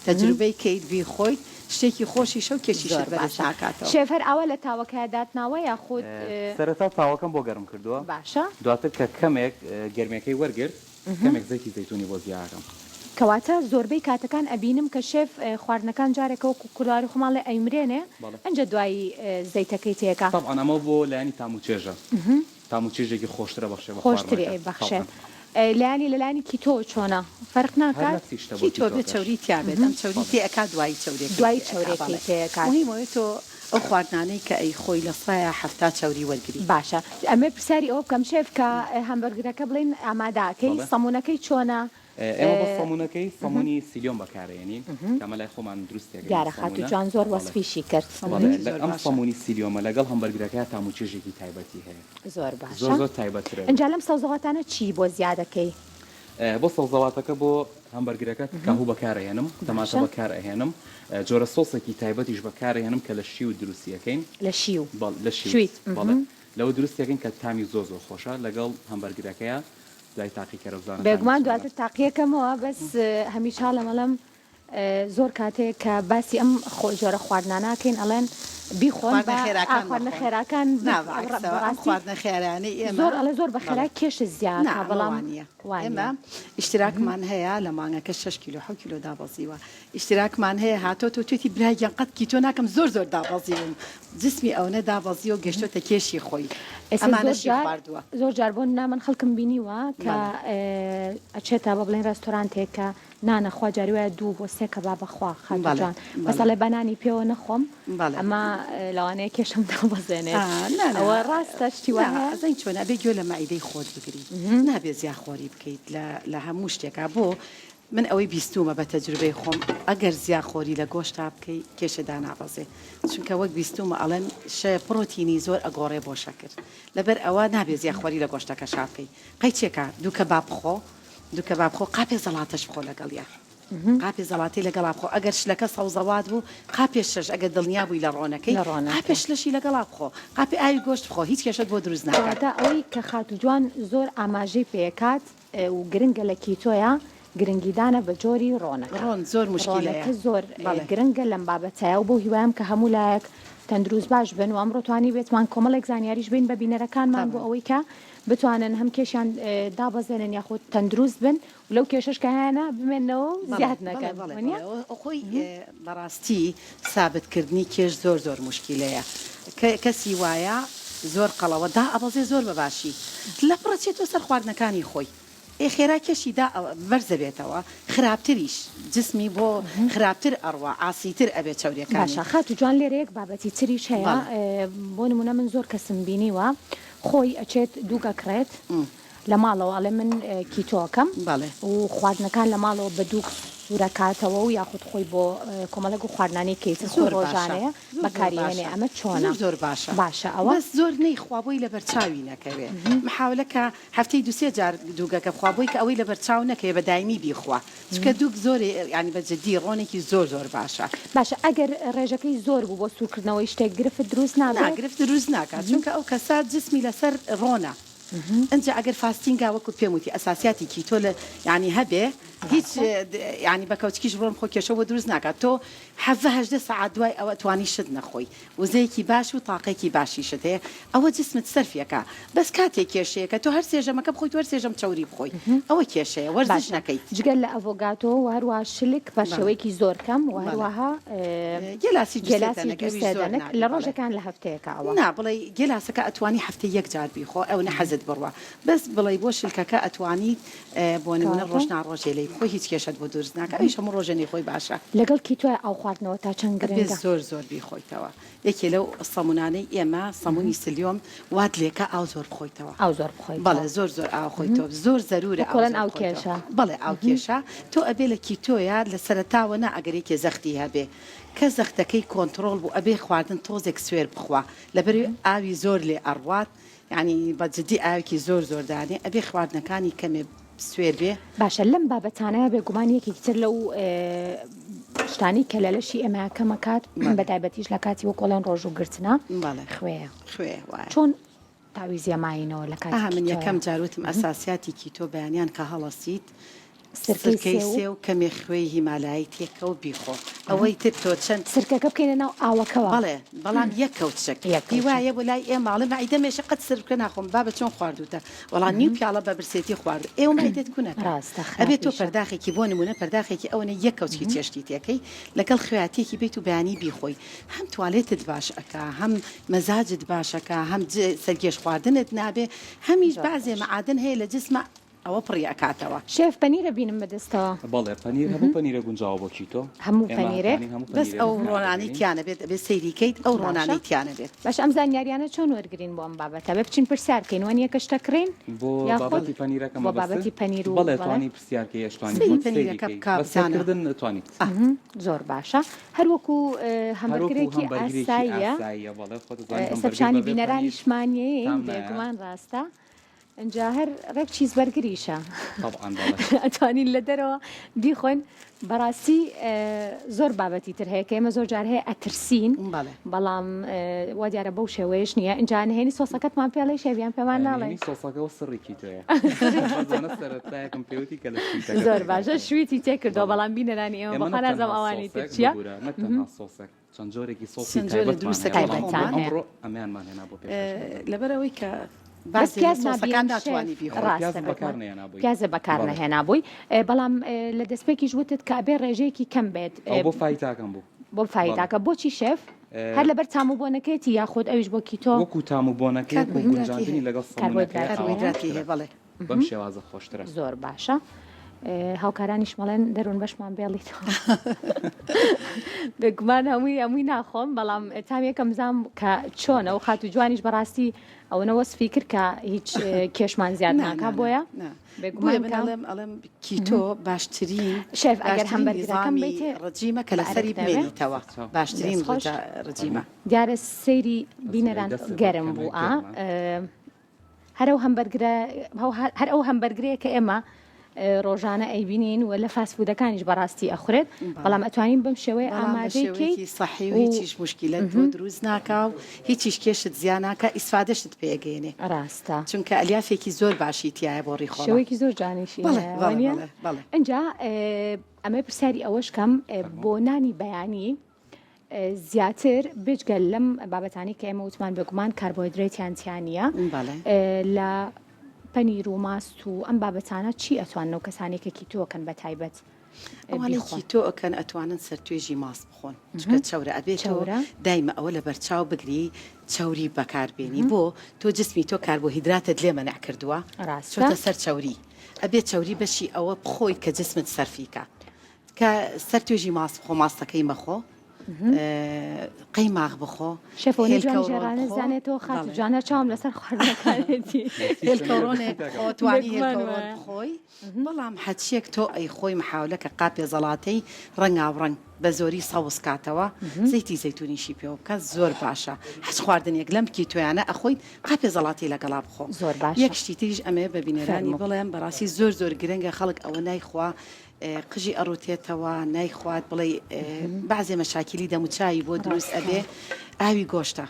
تەجروبەی کەیت بیخۆیت شتێکی خۆشیشە و کێشیشت زۆر بەرز باشە ناکاتەوە. شێف هەر ئاوا لە تاوەکەیا داتناوە یاخود. سەرەتا تاوەکەم بۆ گەرم کردووە باشە. دواتر کە کەمێک گەرمیەکەی وەرگرت کەمێک زەیتی زەیتونی بۆ زیاکەم. کەواتە زۆربەی کاتەکان ئەبینم کە شێف خواردنەکان جارێکە وەکو کوردەواری خۆمان ئەڵێ ئەیمرێنێ ئنجا دوایی زەیتەکەی تێکا. تەبعەن ئەمە بۆ لایەنی تام و چێژە. تام و چێژێکی خۆشتر ئەبەخشێ بە خۆشتری خواردنەکە ئەیبەخشێ. تەبعەن. لایەنی لە لایەنی کیتۆوە چۆنە؟ فەرق هەر ناکات؟ نەفسی شتە بۆ کیتۆ بێ کیتۆکەش. چەوری تیا بێت ئەم چەوری بەڵێ. تێ ئەکات دوایی چەوریەکەی دوایی تێ ئەکا چەوریەکەی بەڵێ تێ ئەکات. موهیم ئەوەیە تۆ ئەو خواردنانەی کە ئەیخۆی لە سایە 70 چەوری وەرگری. باشە ئەمەوێ پرسیاری ئەوە بکەم شێف کە هەمبەرگرەکە بڵێین ئامادە ئەکەی بەڵێ. سەمونەکەی چۆنە؟ ئێمە بۆ سەمونەکەی سەمونی سیلیۆم بەکارئێنین کە ئەمە لای خۆمان دروستی ئەکەین ئەم دیارە خاتوو سەمونە. جوان زۆر بەڵێ. وەسفیشی کرد. بەڵێ سەمونێکی لە زۆر ئەم باشە. سەمونی سیلیۆمە لەگەڵ هەمبەرگرەکەیا تام و چێژێکی تایبەتی هەیە. زۆر باشە. زۆر زۆر تایبەتترە. ئینجا لەم سەوزەواتانە چی بۆ زیاد ئەکەی؟ بۆ سەوزەواتەکە بۆ هەمبەرگرەکە کاهوو بەکار ئەهێنم، تەماتە باشە. بەکار ئەهێنم، جۆرە سۆسێکی تایبەتیش بەکار ئەهێنم کە لە شیوت دروستی ئەکەین. لە شیو. بەڵێ لە شیوت. شویت. بەڵێ لەوە دروستی ئەکەین کە تامی زۆر زۆر خۆشە لەگەڵ هەمبەرگرەکەیا دوای تاقیکەرە بزانە تامی بێگومان چۆنە. دواتر تاقیەکەمەوە بەس هەمیشە ئەڵێم ئەڵێم زۆر کاتێک کە باسی ئەم جۆرە خواردنانە ئەکەین ئەڵێن بیخۆن خواردنە با ئا خێراکان خواردنە مەخۆن. خێراکان نا بەعەکسەوە ئەم بەڕاستی خواردنە خێرایانەی ئێمە زۆر ئەڵێ زۆر بە بەڵێ خێرا کێشت زیا نا ئەکا ئەمە بەڵام وانیە وانیە. ئێمە ئیشتراکمان هەیە لە مانگەکە شەش کیلۆ حەوت کیلۆ دابەزیوە ئیشتراکمان هەیە هاتۆتەوە توێتی برا گیان قەت کیتۆ ناکەم زۆر زۆر دابەزیوم جسمی ئەونە دابەزیوە گەشتۆتە کێشی خۆی ئێستا زۆر ئەمانەشی جار خواردووە. زۆر جار بۆ نمونە من خەڵکم بینیوە کە بەڵێ. ئەچێتە بە بڵێن ڕێستۆرانتێک کە نان ئەخوا جاری وایە دوو بۆ سێ کەباب ئەخوا خاتوو بەڵێ جوان بەس بەڵێ. ئەڵێ با نانی پێوە نەخۆم بەڵێ. ئەمە لەوانەیە کێشم دابەزێنێت ئا نا نا ئەوە ڕاستە شتی وا نا هەیە؟ ئەزانی چۆنە ئەبێ گوێ لە مەعیدەی خۆت بگری نابێ زیاخۆری بکەیت لە لە هەموو شتێکا بۆ؟ من ئەوەی بیستوومە بە تەجروبەی خۆم ئەگەر زیا خۆری لە گۆشتا بکەی کێشە دانابەزێ چونکە وەک بیستوومە ئەڵێن شە پڕۆتینی زۆر ئەگۆڕێ بۆ شەکر لەبەر ئەوە نابێ زیا خۆری لە گۆشتەکەشا بکەی قەیچێکە دوو کەباب بخۆ دوو کەباب بخۆ قاپێ زەڵاتەش بخۆ لەگەڵیا قاپێ زەڵاتەی لەگەڵا بخۆ ئەگەر شلەکە سەوزەوات بوو قاپێ شەش ئەگەر دڵنیا بووی لە ڕۆنەکەی لە ڕۆنەکەی. قاپێ شلەشی لەگەڵا بخۆ قاپێ ئاوی گۆشت بخۆ هیچ کێشەت بۆ دروست ناکات. کەواتە ئەوەی کە خاتوو جوان زۆر ئاماژەی پێکات و گرنگە لە keto یا گرنگیدانە بە جۆری ڕۆنەکە. ڕۆن زۆر موشکیلەیە. ڕۆنەکە زۆر بەڵێ. گرنگە لەم بابەتەیا و بەو هیوایەم کە هەموو لایەک تەندروست باش بن و ئەمڕۆ توانیبێتمان کۆمەڵێک زانیاریش بەین بە بینەرەکانمان بۆ تەبعەن. ئەوەی کە بتوانن هەم کێشیان دابەزێنن یاخود تەندروست بن و لەو کێشەش کە هەیانە بمێننەوە و بەڵێ زیاد بەڵێ نەکەن بەڵێ وەنیە؟ بەڵێ ئەوە خۆی بەڕاستی سابت کردنی کێش زۆر زۆر موشکیلەیە کە کەسی وایە زۆر قەڵەوە دائەبەزێ زۆر بە باشی لەپڕ ئەچێتەوە سەر خواردنەکانی خۆی ئێ خێرا کێشی دا بەرزەبێتەوە خراپتریش جسمی بۆ خراپتر ئەڕوا عاسیتر ئەبێ چەوریەکانی. باشە خاتوو جوان لێرە یەک بابەتی تریش هەیە بەڵێ. بۆ نمونە من زۆر کەسم بینیوە خۆی ئەچێت دووگ ئەکڕێت لە ماڵەوە ئەڵێ من keto ئەکەم بەڵێ. و خواردنەکان لە ماڵەوە بە دووگ سوورەکاتەوە و یاخود خۆی بۆ کۆمەڵێک و خواردنانەی کە ئیتر خۆی زۆر باشە ڕۆژانەیە زۆر زۆر بەکاری هێنێ باشە ئەمە چۆنە؟ زۆر زۆر باشە باشە ئەوە؟ بەس زۆر نەیخوا بۆی لەبەر چاوی نەکەوێ محاولە کە هەفتەی دوو سێ جار دووگەکە بخوا بۆی کە ئەوەی لەبەر چاو نەکەوێ بە دایمی بیخوا چونکە دووگ زۆر یانی بە جدی ڕۆنێکی زۆر زۆر باشە. باشە ئەگەر ڕێژەکەی زۆر بوو بۆ سوورکردنەوەی شتێک گرفت دروست نا نابێت؟ گرفت دروست ناکات چونکە ئەو کەسە جسمی لەسەر ڕۆنە ئنجا ئەگەر fasting ا وەکو پێم وتی ئەساسیاتی keto لە یانی هەبێ هیچ یانی بە کەوچکیش ڕۆن خۆ کێشە بۆ دروست ناکات تۆ حەڤە 18 سەعات دوای ئەوە توانی شت نەخۆی وزەیەکی باش و تاقێکی باشیشت هەیە ئەوە جسمت سەرفیەکا بەس کاتێ کێشەیە کە تۆ هەر سێ ژەمەکە بخۆیت و هەر سێ ژەم چەوری بخۆی ئەوە کێشەیە وەرزش باشە نەکەیت. جگە لە ئەڤۆگاتۆ و هەروەها شلک بە بەڵێ شێوەیەکی زۆر کەم و بەڵێ هەروەها گێلاسی دوو سێ گێلاسی دەنک دوو ئەویش سێ زۆر دەنک نابی لە بەڵێ. ڕۆژەکان لە هەفتەیەکا ئەوە. نا بڵێی گێلاسەکە ئەتوانی هەفتەی یەک جار بیخۆ ئەونە حەزت بڕوا بەس بڵێی بۆ شلکەکە ئەتوانیت بۆ نمونە کەواتە ڕۆژ نا ڕۆژێ لێی بخۆی هیچ کێشەت بۆ دروست ناکا ئەویش هەموو ڕۆژێ نەیخۆی باشە. لەگەڵ keto یا ئاو خواردنەوە تا چەند ئەبێ گرنگە؟ زۆر زۆر بیخۆیتەوە یەکێ لەو سەمونانەی ئێمە سەمونی psyllium وات لێکا ئاو زۆر بخۆیتەوە. ئاو زۆر بخۆیتەوە. بەڵێ زۆر زۆر ئاو خۆیتەوە زۆر زەرورە وەک ئاو ئەڵێن زۆر ئاو بخۆیتەوە. کێشە. بەڵێ ئاو کێشە تۆ ئەبێ لە keto یا لە سەرەتاوە نا ئەگەر یەکێ زەختی هەبێ کە زەختەکەی کۆنتڕۆڵ بوو ئەبێ خواردن تۆزێک سوێر بخوا لەبەرئەوەی ئاوی زۆر لێ ئەڕوات یانی بە جدی ئاوێکی زۆر زۆر دانێ ئەبێ خواردنەکانی کەمێ سوێر بێ. باشە لەم بابەتانە بێگومان یەکێکی تر لەو شتانەی کە لە لەشی ئێمە کەمەکات بە تایبەتیش لە کاتی وەک ئەڵێن ڕۆژوو گرتنە خوێیە خوێ وایە چۆن تاویزیە ماینەوە لە کاتی ئەها من keto یە؟ یەکەم جار وتم ئەساسیاتی keto بەیانیان کە هەڵەسیت سرکەی سرکەی سێو سێو کەمێ خوێی هیمالایی تێکە و بیخۆ ئەوەی تر تۆ چەند سرکەکە بکەینە ناو ئاوەکەوە بەڵێ بەڵام یەک کەوچک یەک هی کەوچک وایە بۆ لای ئێمە ئەڵێ مەعیدەم ئێشە قەت سرکە ناخۆم بابە چۆن خواردووتە وەڵا نیو پیاڵە بە برسێتی خواردوو ئێوە مەعیدەت کونەکە ڕاستە ئەبێ تۆ خراپیشە پەرداخێکی بۆ نمونە پەرداخێکی ئەوەنە یەک کەوچکی چێشتی تێکەی لەگەڵ خوێیا تێکی بەیت و بەیانی بیخۆی هەم توالێتت باش ئەکا هەم مەزاجت باش ئەکا هەم سەرگێژ خواردنت نابێ هەمیش زۆر بەعزێ خۆش. مەعادن هەیە لە جسما ئەوە پڕی ئەکاتەوە. شێف پەنیرە بینم بە دەستەوە. بەڵێ پەنیر هەموو پەنیرە گونجاوە بۆ keto هەموو ئێمە پەنیرێک. ئەتوانین هەموو بەس پەنیرێک ئەو بەکار ڕۆنانەی بهێنین. تیا نەبێت ئەبێ سەیری کەیت ئەو باشە ڕۆنانەی تیا نەبێت. باشە ئەم زانیاریانە چۆن وەرگرین بۆ ئەم بابەتە بێ بچین پرسیار بکەین وەنیە کە شتە کڕین بۆ یاخود بابەتی پەنیرەکە بۆ مەبەستت؟ بابەتی پەنیر و بەڵێ بەڵێ توانی پرسیار کەی ئەشتوانی سەیری خۆت سەیری پەنیرەکە کەی بکە بە بزانە. سەیرکردن توانیت. زۆر باشە هەر وەکو هەر وەکو هەمبەرگرێکی هەمبەرگرێکی ئاساییە ئاساییە بەڵێ خۆت ئەزانی ئێستا هەمبەرگر پیشانی بەبێ پەنیر بینەرانیشمان یەین تام نایە. بێگومان ڕاستە ئینجا هەر ڕێک چیزبەرگریشە تەبعەن بەڵێ. ئەتوانین لە دەرەوە بیخۆین بەڕاستی زۆر بابەتی تر هەیە کە ئێمە زۆر جار هەیە ئەترسین بەڵێ. بەڵام وا دیارە بەو شێوەیەش نییە ئینجا نهێنی سۆسەکەتمان پێڵێ شێویان پێمان ناڵێ نهێنی سۆسەکە و سڕی keto یە بەزانە سەرەتایەکم پێوتی کە لە شویتەکە زۆر باشە شویتی تێکردەوە بەڵێ. بەڵام بینەرانی ئێمە ئێمە بەخوا نەک نازانم تەنها ئەوانی تر سۆسێک چییە ببورە نەک تەنها سۆسێک چەند جۆرێکی سۆسی چەند جۆرێ تایبەتمان دروستەکەی هەیە بەڵام تایبەتان خۆمان هەیە. ئەمڕۆ ئەمەیانمان هێنا بۆ پێشکەشکردن. لەبەر ئەوەی کە بەس بەعزێ لە پیاز سۆسەکان نابینم شێف ناتوانی بیخۆی. ڕاستە پیازت بەکار بێگومان نەهێنابووی. پیازت بەکار بەڵێ. نەهێنابووی بەڵام لە دەستپێکیش وتت کە ئەبێ ڕێژەیەکی کەم بێت ئەو بۆ فایتاکەم بوو. بۆ بەڵێ. فایتاکە بۆچی شێف هەر لەبەر تام و بۆنەکەیەتی یاخود ئەویش بۆ keto؟ وەکوو تام و بۆنەکەی وەکوو کاربۆهیدراتی گونجاندنی هەیە. لەگەڵ سەموونەکەی کاربۆهیدراتی ئاوا هەیە. کاربۆهیدراتی خۆشترە. هەیە بەڵێ. بەم شێوازە خۆشترە. زۆر باشە. هاوکارانیش مەڵێن دەروون بەشمان بێڵیتەوە بێگومان هەمووی هەمووی ناخۆم بەڵام تام یەکەم زام کە چۆنە و خاتو جوانیش بەڕاستی ئەوەنە وەسفی کرد کە هیچ کێشمان زیاد ناکا بۆیە بێگومان من ئەڵێم ئەڵێم keto باشترین شێف ئەگەر هەمبەرگرەکەم بیتێ ڕجیمە کە لەسەری بمێنیتەوە باشترین ڕجیمە دیارە سەیری بینەران گەرم بوو ئا هەر ئەو هەمبەرگرە هەر ئەو هەمبەرگرەیە کە ئێمە ڕۆژانە ئەیبینین و لە fast food ەکانیش بەڕاستی ئەخورێت بەڵام ئەتوانین بەم شێوەیە ئامادەی کەی سەحی و هیچیش موشکیلەت بۆ دروست ناکا و هیچیش کێشت زیا ناکا ئیسفادەشت پێ ئەگەیەنێ ڕاستە چونکە ئەلیافێکی زۆر باشی تیایە بۆ ڕیخۆڵە شێوەیەکی زۆر جوانیشی بەڵێ بەڵێ بەڵێ بەڵێ ئینجا ئەمەی پرسیاری ئەوەش کەم بۆ نانی بەیانی زیاتر بێجگە لەم بابەتانەی کە ئێمە وتمان بێگومان کاربۆهیدرێتیان تیا نییە لە پەنیر و ماست و ئەم بابەتانە چی ئەتوانن و کەسانی کە keto ئەکەن بە تایبەت ئەوانەی keto ئەکەن ئەتوانن سەرتوێژی ماست بخۆن چونکە چەورە ئەبێت چەورە دایمە ئەوە لە بەرچاو بگری چەوری بەکاربێنی بۆ تۆ جسمی تۆ کاربۆهیدراتت لێ مەنع کردووە ڕاستە سەر چەوری ئەبێت چەوری بەشی ئەوە بخۆیت کە جسمت سەرفیکە تکا سەر توێژی ماست بخۆ ماستەکەی مەخۆ قەیماغ بخۆ شێف ئەوەنە جوانی ژێرانە زانێتەوە خاتو جوانە چاوم لەسەر خواردنەکانێتی هێلکەڕۆنێک بخۆ توانی هێلکەڕۆن بخۆی بەڵام هەچیەک تۆ ئەی خۆی محاولە کە قاپێ زەڵاتەی ڕەنگاوڕەنگ بە زۆری سەوز کاتەوە زەیتی زەیتونیشی پێوە بکە زۆر باشە هەچ خواردنێک لەم keto یانە ئەخۆیت قاپێ زەڵاتی لەگەڵا بخۆ زۆر باشە یەک شتی تریش ئەمەوێ بە بینەرانی بڵێم بەڕاستی زۆر زۆر گرنگە خەڵک ئەوە نایخوا قژی ئەڕوتێتەوە نایخوات بڵێی بەعزێ مەشاکیلی دەموچاوی بۆ دروست ئەبێ ئاوی گۆشتە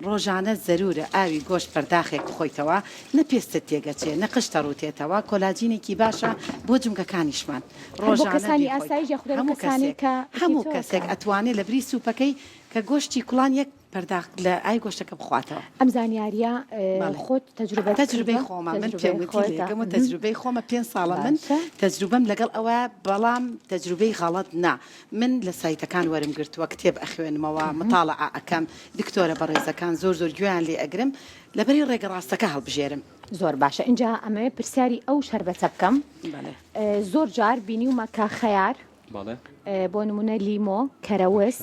ڕۆژانە زەرورە ئاوی گۆشت پەرداخێک بخۆیتەوە نە پێستت تێگەچێ نە قژت ئەڕوتێتەوە کۆلاجینێکی باشە بۆ جومگەکانیشمان ڕۆژانە بیخۆیت هەموو کەسێک هەموو کەسێک ئەتوانێ لەبری سوپەکەی کە گۆشتی کوڵان یەک پەرداخ لە ئاوی گۆشتەکە بخواتەوە. ئەم زانیاریە خۆت تەجروبەت کردوە؟ تەجروبەی خۆمە من پێم وتی لێکەم و تەجروبەی خۆمە پێنج ساڵە من تەجروبەم لەگەڵ ئەوە بەڵام تەجروبەی غەڵەت نا من لە سایتەکان وەرم گرتووە کتێب ئەخوێنمەوە متاڵعە ئەکەم دکتۆرە بەڕێزەکان زۆر زۆر گوێیان لێ ئەگرم لەبەری ڕێگە ڕاستەکە هەڵبژێرم. زۆر باشە ئینجا ئەمەوێ پرسیاری ئەو شەربەتە بکەم زۆر جار بینیومە کە خەیار بۆ نمونە لیمۆ، کەرەوز،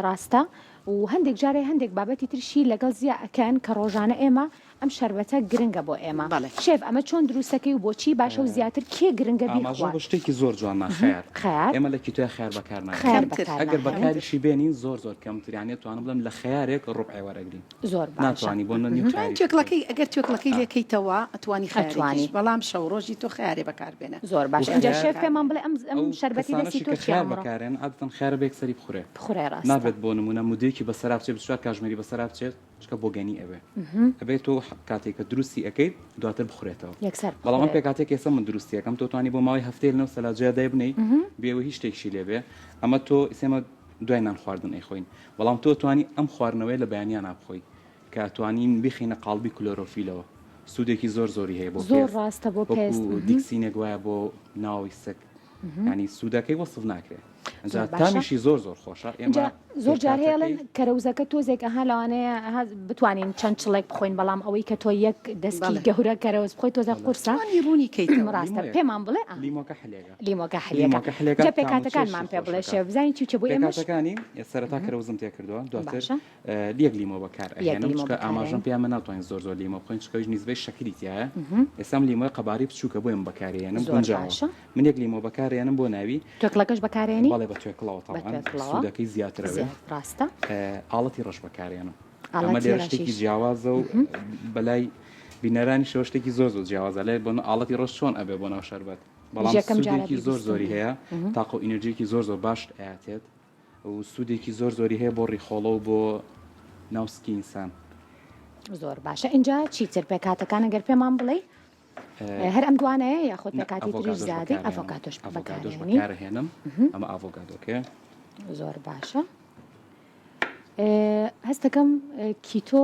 ڕاستە و هەندێک جارێ هەندێک بابەتی ترشی لەگەڵ زیا ئەکەن کە ڕۆژانە ئێمە ئەم شەربەتە گرنگە بۆ ئێمە شێف ئەمە چۆن دروستەکەی و بۆچی باشە و زیاتر کێ گرنگە ئاماژە بە شتێکی زۆر جوان نا خەیار خەیار ئێمە لە keto یا خەیار بەکار ناهێنین ئەگەر بەکاریشی بێنین زۆر زۆر کەمتر یانی ئەتوانم بڵێم لە خەیارێک ڕوبعێ وەرەگرین. زۆر باشە. ناتوانی بۆ نە نیو خەیاریش توێکڵەکەی ئەگەر توێکڵەکەی لێ کەیتەوە ئەتوانی خەیارێکیش بەڵام شەو ڕۆژی تۆ خەیارێ بەکار بێنە. زۆر باشە ئینجا شێف پێمان بڵێ ئەم ئەم شەربەتی دەستی تۆ چیە ئەمڕۆ؟ بەکارێن عادەتەن خەیارە بە یەکسەری بخورێ بخورێ ڕاستە نابێت بۆ نمونە مدەیەکی بەسەرا بچێت 24 کاژمێری بەسەرا بچێت چونکە بۆگەنی ئەبێ ئەبێت تۆ کاتێک کە دروستی ئەکەیت دواتر بخورێتەوە یەکسەر بەڵام ئەم پێکهاتەیە کە ئێستا من دروستی ئەکەم تۆ توانی بۆ ماوەی هەفتەیە لەناو سەلاجەیا دایبنێی بێ ئەوەی هیچ شتێکشی لێ بێ ئەمە تۆ ئێستا ئێمە دوای نان خواردن ئەیخۆین بەڵام تۆ توانی ئەم خواردنەوەیە لە بەیانیانا بخۆی کە ئەتوانین بیخەینە قاڵبی کلۆرۆفیلەوە سوودێکی زۆر زۆری هەیە بۆ زۆر ڕاستە بۆ پێست وەکو دیکسینێک وایە بۆ ناوەوەی سک ینی سوودەکەی وەسف ناکرێ ئینجا تامیشی زۆر زۆر خۆشە ئێمە زۆر جار هەیە ئەڵێن کەرەوزەکە تۆزێک ئەها لەوانەیە ئەها بتوانین چەند چڵێک بخۆین بەڵام ئەوەی کە تۆ یەک دەستکی گەورە کەرەوز بخۆی تۆزێک قورسە توانی ڕوونی کەیتەوە ڕاستە پێمان بڵێ لیمۆکە حلێگە لیمۆکە حلیەکە لیمۆکە حلێکە جا پێکهاتەکانمان پێ بڵێ شێف بزانین چی و چیە بۆ ئێمەش پێکهاتەکانی سەرەتا کەرەوزم تێکردووە دواتر باشە یەک لیمۆ بەکار یەک ئەهێنم لیمۆ چونکە بەکار ئاماژەم ئەهێنی پێیان من ناتوانین زۆر زۆر لیمۆ بخۆین چونکە ئەویش نیزبەی شەکری تیایە ئێستا ئەم لیمۆیە قەبارەی بچووکە بۆیە من بەکاری ئەهێنم زۆر گونجاوە باشە من یەک لیمۆ بەکار ئەهێنم بۆ ناوی توێکڵەکەش بەکارێنی بەڵێ بە توێکڵەوە بە تەبعەن توێکڵەوە سوودەکەی زیاتر ئەبێ زیاد ڕاستە ئاڵەتی ڕەش بەکارێنم ئەمە ئاڵەتی لێرە شتێکی ڕەشیش جیاوازە و بەلای بینەرانیشەوە شتێکی زۆر زۆر جیاوازە لای بۆ ئاڵەتی ڕەش چۆن ئەبێ بۆ ناو شەربەت بەڵام یەکەم جارە سوودێکی زۆر بیبیستم. زۆری هەیە تاقە و ئینرجیەکی زۆر زۆر باشت ئەیاتێت و سوودێکی زۆر زۆری هەیە بۆ ڕیخۆڵە و بۆ ناو سکی ئینسان. زۆر باشە ئینجا چیتر پێکهاتەکان ئەگەر پێمان بڵێی هەر ئەم دوانەیە یاخود نا پێکهاتەی تریش ئەڤۆگادۆش زیادەی بەکارهێنم ئەڤۆگادۆش ئەڤۆگادۆش بەکارهێنی بەکارهێنم ئەمە ئاڤۆگادۆکەیە زۆر باشە هەستەکەم keto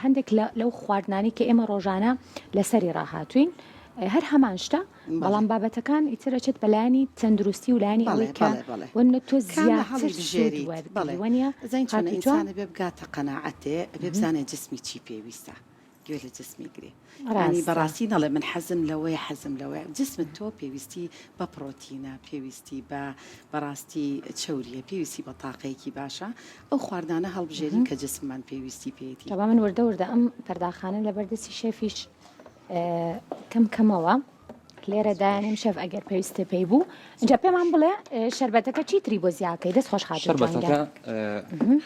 هەندێک لەو خواردنانی کە ئێمە ڕۆژانە لەسەری ڕاهاتوین هەر هەمان شتە بەڵام بابەتەکان ئیتر ئەچێت بەلایانی تەندروستی و لایانی ئەوەی کە وەنە تۆ زیاتر سوود وەرگری وەنیە زین چۆنە ئینسان ئەبێ بگاتە قەناعەتێ ئەبێ بزانێ جسمی چی پێویستە. گوێ لە جسمی گرێ ینی بەڕاستی نەڵێ من حەزم لەوەیە حەزم لەوەیە جسمت تۆ پێویستی بە پڕۆتینە پێویستی بە بەڕاستی چەوریە پێویستی بە تاقەیەکی باشە ئەو خواردانە هەڵبژێرین کە جسممان پێویستی پێیەتی. جا با من وردە وردە ئەم پەرداخانە لەبەر دەستی شێفیش کەم کەمەوە لێرە دایانێم شێف ئەگەر پێویستە پێی بوو اینجا پێمان بڵێ شەربەتەکە چی تری بۆ زیاکەی دەست خۆش خاتوو شەربەتەکە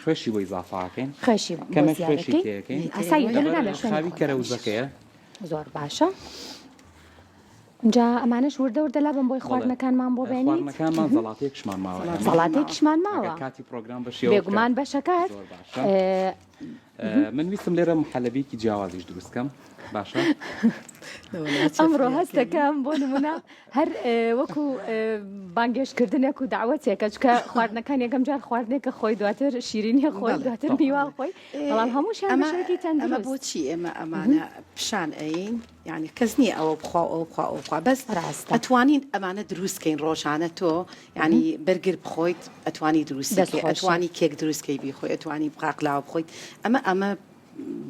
خوێشی بۆ ئیزافاکەین خوێشی کەمێک خوێشی تێکەین ئاسایی لەبەر خاوی کەرەوزەکەیە زۆر باشە جا ئەمانەش وردە وردە لابم بۆی خواردنەکانمان بۆ بێنیت خواردنەکانمان زەڵاتەیەکشمان ماوە زەڵاتەیەکشمان ماوە کاتی پرۆگرام بەشێوە بێگومان بەشەکات زۆر باشە من ویستم لێرە محەلەبیکی جیاوازیش دروست کەم باشە ئەمڕۆ هەستەکەم بۆ نمونە هەر وەکو بانگێشتکردنێک و داوەتێکە چکە خواردنەکان یەکەم جار خواردنێکە خۆی دواتر شیرینی خۆی دواتر میوان خۆی بەڵام هەمووشیان بەشێکی تەندروست بۆچی ئێمە ئەمانە پیشان ئەین یانی کەس نییە ئەوە بخوا ئەوە بخوا ئەوە بخوا بەس ڕاستە. ئەتوانین ئەمانە دروست کەین ڕۆژانە تۆ یانی بەرگر بخۆیت ئەتوانی دروستی دەست کەی خۆش. ئەتوانی کێک دروست کەی بیخۆی ئەتوانی قاقلاوە بخۆیت ئەمە ئەمە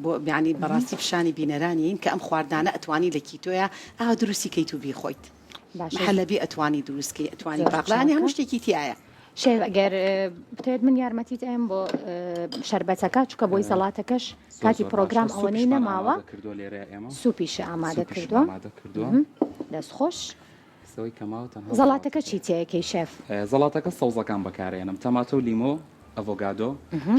بۆ یانی بەڕاستی پیشانی بینەرانین کە ئەم خواردنانە ئەتوانی لە keto یا ئاوا دروستی کەیت و بیخۆیت باشە محەلەبی ئەتوانی دروست کەی ئەتوانی زۆر باقلا یانی چاکە. هەموو شتێکی تیایە. شێف ئەگەر بتەوێت من یارمەتیت ئەیەم بۆ شەربەتەکە چونکە بۆی زەڵاتەکەش کاتی پرۆگرام ئەوەنەی نەماوە سوپیش ئامادە کردووە دەست خۆش زەڵاتەکە چی تێیەکەی شێف؟ زەڵاتەکە سەوزەکان بەکارێنم تەماتە و لیمۆ ئەڤۆگادۆ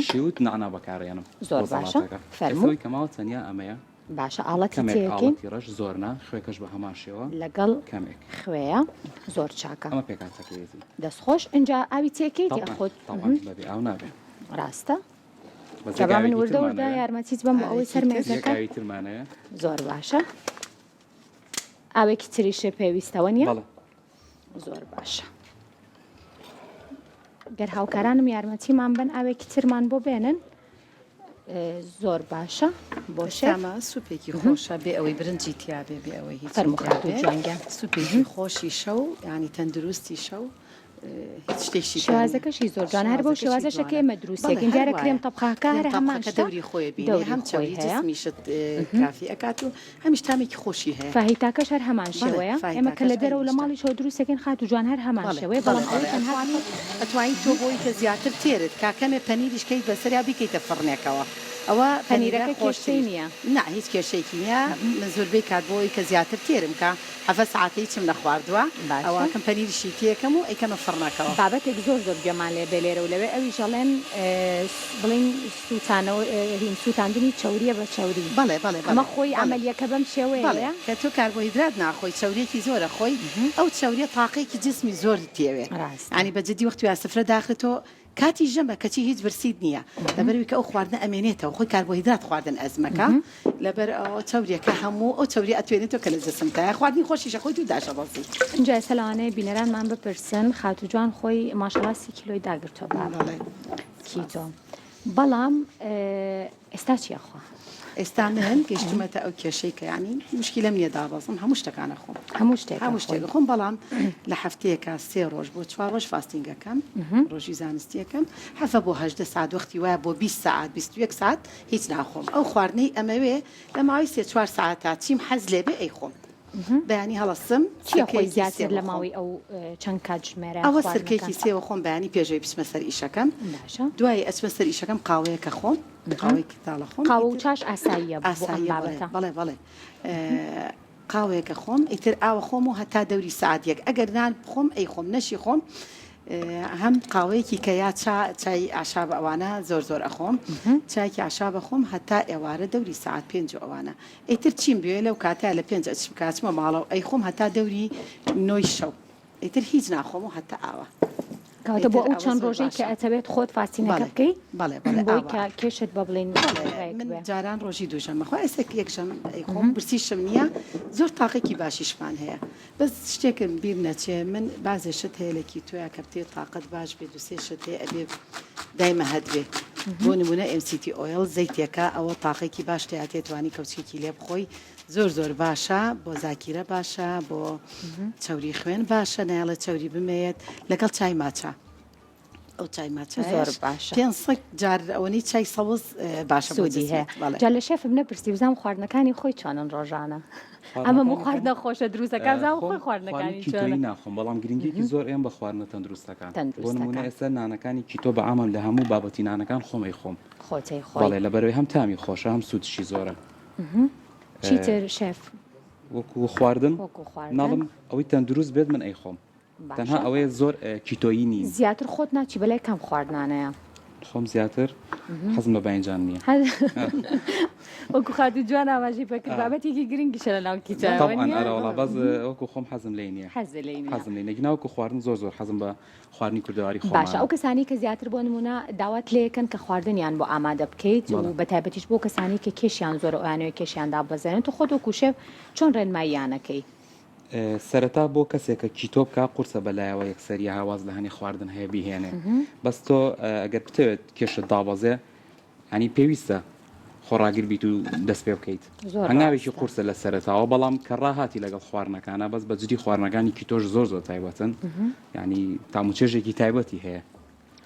شیوت نەعنا بەکارێنم زۆر باشە فەرموو کەماوە تەنیا ئەمەیە باشە ئاڵەتی کەمێک تێکەین ئاڵەتی ڕەش زۆر نا خوێکەش بە هەمان شێوە لەگەڵ کەمێک خوێیە زۆر چاکە ئەمە پێکهاتەکەیەتی دەست خۆش ئینجا ئاوی تێکەیت تەبعەن یاخود تەبعەن بەبێ ئاو نابێ ڕاستە بەس جا یەک با من ئاوێکی وردە ترمان وردە هەیە. یارمەتیت بەم بۆ ئەوەی سەر ئاوێکی تر؟ یەک مێزەکە ئاوی ترمان هەیە زۆر باشە ئاوێکی تریشێ پێویستەوە نییە بەڵێ زۆر باشە گەر هاوکارانم یارمەتیمان بن ئاوێکی ترمان بۆ بێنن زۆر باشە بۆ شێمە سوپێکی خۆشە بێ ئەوەی برنجی تیاابێ بێ ئەوەی هیچ فەرموخاتوانگە سوپێکی خۆشی شەو ینی تەندروستی شەو هیچ شتێکی شێوازەکەشی زۆر جوان هەر بەو شێوازەشە کە ئێمە دروستێکین دیارە کرێم تەبخەکە هەر هەمان شتە دەوری خۆی بینێ هەم چەوری جسمیشت کافی ئەکات و هەمیش تامێکی خۆشی هەیە. فاهیتاکەش هەر هەمان شێوەیە ئێمە کە لە دەرەوە لە ماڵیشەوە دروستەکەین خاتوو جوان هەر هەمان شێوەیە بەڵام ئەوەی تەنها ئەتوانی تۆ بۆی کە زیاتر تێرت کا کەمێ پەنیریش کەیت بەسەریا بیکەیتە فڕنێکەوە ئەوە پەنیرەکە کێشەی نییە. نا هیچ کێشەیەکی نییە من زۆربەی کات بۆی کە زیاتر تێرم کا حەڤە سەعاتە هیچم نەخواردووە ئەوە کەم پەنیریشی تێکەم و ئەیکەمە فڕنەکەوە. بابەتێک زۆر زۆر گوێمان لێ بێ لێرە و لەوێ ئەویش ئەڵێن بڵێین سوتانەوە هین سوتاندنی چەوریە بە چەوری بەڵێ بەڵێ ئەمە بەڵێ خۆی بەڵێ عەمەلیەکە بەم بەڵێ شێوەیەیە؟ کە تۆ کاربۆهیدرات ناخۆی چەوریەکی زۆر ئەخۆی ئەو چەوریە تاقەیەکی جسمی زۆرت تێوێ ڕاستە. یانی بە جدی وەختی وا سفرە داخرێ تۆ کاتی ژەمە کەچی هیچ برسیت نییە لەبەرئەوەی کە ئەو خواردنە ئەمێنێتەوە خۆی کاربۆهیدرات خواردن ئەزمەکە لەبەر ئەوە چەوریەکە هەموو ئەو چەوریە ئەتوێنێتەوە کە لە جسمتایە خواردنی خۆشیشە خۆی تو داشەبەزی. ئینجا ئێستا لەوانەیە بینەرانمان بپرسن خاتوو جوان خۆی ماشەڵا سی کیلۆی داگرتووە بە بەڵێ keto بەڵام ئێستا چی ئەخوا؟ ئێستا من گەیشتومەتە ئەو کێشەی کە یانی موشکیلەم نییە دابەزم هەموو شتەکان ئەخۆم هەموو شتێک هەموو شتێک ئەخۆم بەڵام لە هەفتەیەکا سێ ڕۆژ بۆ چوار ڕۆژ fasting ئەکەم ڕۆژی زانستی ئەکەم حەفە بۆ 18 ساعت وەختی وایە بۆ 20 ساعت 21 ساعت هیچ ناخۆم ئەو خواردنەی ئەمەوێ لە ماوەی سێ چوار ساعتا چیم حەز لێ بێ ئەیخۆم بەیانی هەڵەسم چی ئەخۆی سرکەیەکی زیاتر سێو لە ئەخۆم. ماوەی ئەو چەند کاتژمێرە ئەوە خواردنەکان؟ سرکەیەکی سێو ئەخۆم بەیانی پێش ئەوەی بچمە سەر ئیشەکەم باشە. دوایی ئەچمە سەر ئیشەکەم قاوەیەک ئەخۆم قاوەیەکی تاڵ ئەخۆم قاوە و ئیتر چاش ئاساییە بۆ ئەم ئاساییە بەڵێ بابەتە. بەڵێ بەڵێ قاوەیەک ئەخۆم ئیتر ئاو ئەخۆم و هەتا دەوری سەعات یەک ئەگەر نان بخۆم ئەیخۆم نەشی خۆم هەم قاوەیەکی کە یا چا چای ئەعشاب ئەوانە زۆر زۆر ئەخۆم چایەکی ئەعشاب ئەخۆم هەتا ئێوارە دەوری سەعات پێنج و ئەوانە ئیتر چیم بوێ لەو کاتە لە پێنج ئەچم کە ئەچمە ماڵەوە ئەیخۆم هەتا دەوری نۆی شەو ئیتر هیچ ناخۆم و هەتا ئاوا. کەواتە بۆ ئیتر ئەو ئەوە چەند زۆر ڕۆژەی کە باشە. ئەتەوێت خۆت fasting ەکە بەڵێ بکەی بەڵێ بەڵێ بۆی ئاوا کە کێشت بە بڵێین بەڵێ ڕێک من بێ. جاران ڕۆژی دوو ژەم ئەخوا ئێستا یەک ژەم ئەیخۆم برسیشم نییە زۆر تاقێکی باشیشمان هەیە بەس شتێکم بیر نەچێ من بازێ شت هەیە لە keto یا کە بتەوێ تاقەت باش بێ دوو سێ شت هەیە ئەبێ دایمە هەت بێ بۆ نمونە MCT oil زەیتێکە ئەوە تاقێکی باش تیاتێ توانی کەوچکێکی لێ بخۆی زۆر زۆر باشە بۆ زاکیرە باشە بۆ چەوری خوێن باشە نایەڵێ چەوری بمێت لەگەڵ چای matcha. ئەو چای ماچایەش زۆر باشە. 500 جار ئەوەنەی چای سەوز باشە بۆ سوودی هەیە جسمت بەڵێ. جا لە شێفم نەپرسی بزانم خواردنەکانی خۆی چۆنن ڕۆژانە ئەمە بۆ خواردنەکانی خۆم خواردنە خۆشە دروستەکان بزانم خۆم خۆی خواردنی خواردنەکانی کیتۆیی چۆنە ناخۆم بەڵام گرنگیەکی زۆر ئێم بە خواردنە تەندروستەکان بۆ نمونە تەندروستەکان ئێستا نانەکانی keto بە عامەم لە هەموو بابەتی نانەکان خۆم ئەیخۆم خۆتەی خۆی بەڵێ لەبەرەوەی هەم تامی خۆشە هەم سوودشی زۆرە چیتر شێف وەکو خواردن وەکو خواردن ناڵم ئەوەی تەندروست بێت من ئەیخۆم تەنها باشە ئەوەیە زۆر کیتۆیی نیم. زیاتر خۆت ناچی بەلای کام خواردنانەیە؟ خۆم زیاتر حەزم لە باینجان نییە. وەکو خاتوو جوان ئاماژەی پێکرد بابەتێکی گرنگیشە لە ناو keto وە تەبعەن نییە؟ ئەرە وەڵا بەس وەکو خۆم حەزم لێی نییە. حەزت لێی نییە. حەزم لێی نییە گینا وەکو خواردن زۆر زۆر حەزم بە خواردنی کوردەواری باشە خۆمانە. ئەو کەسانەی کە زیاتر بۆ نموونە داوات لێکەن کە خواردنیان بۆ ئامادە بکەیت و بەڵێ. بە تایبەتیش بۆ کەسانی کە کێشیان زۆرە ئەویانەوێ کێشیان داببەزێنن تۆ خۆت وەکو شێف چۆن ڕێنماییان ئەکەی؟ سەرەتا بۆ کەسێک کە keto بکا قورسە بەلایەوە یەکسەر یەها واز لە هەنێ خواردن هەیە بیهێنێ بەس تۆ ئەگەر بتەوێت کێشت دابەزێ ینی پێویستە خۆڕاگر بیت و دەست پێ بکەیت هەنگاوێکی قورسە لە سەرەتاوە بەڵام کە ڕاهاتی لەگەڵ خواردنەکانە بەس بە جدی خواردنەکانی keto ش زۆر زۆر تایبەتن ینی تاموچێژێکی تایبەتی هەیە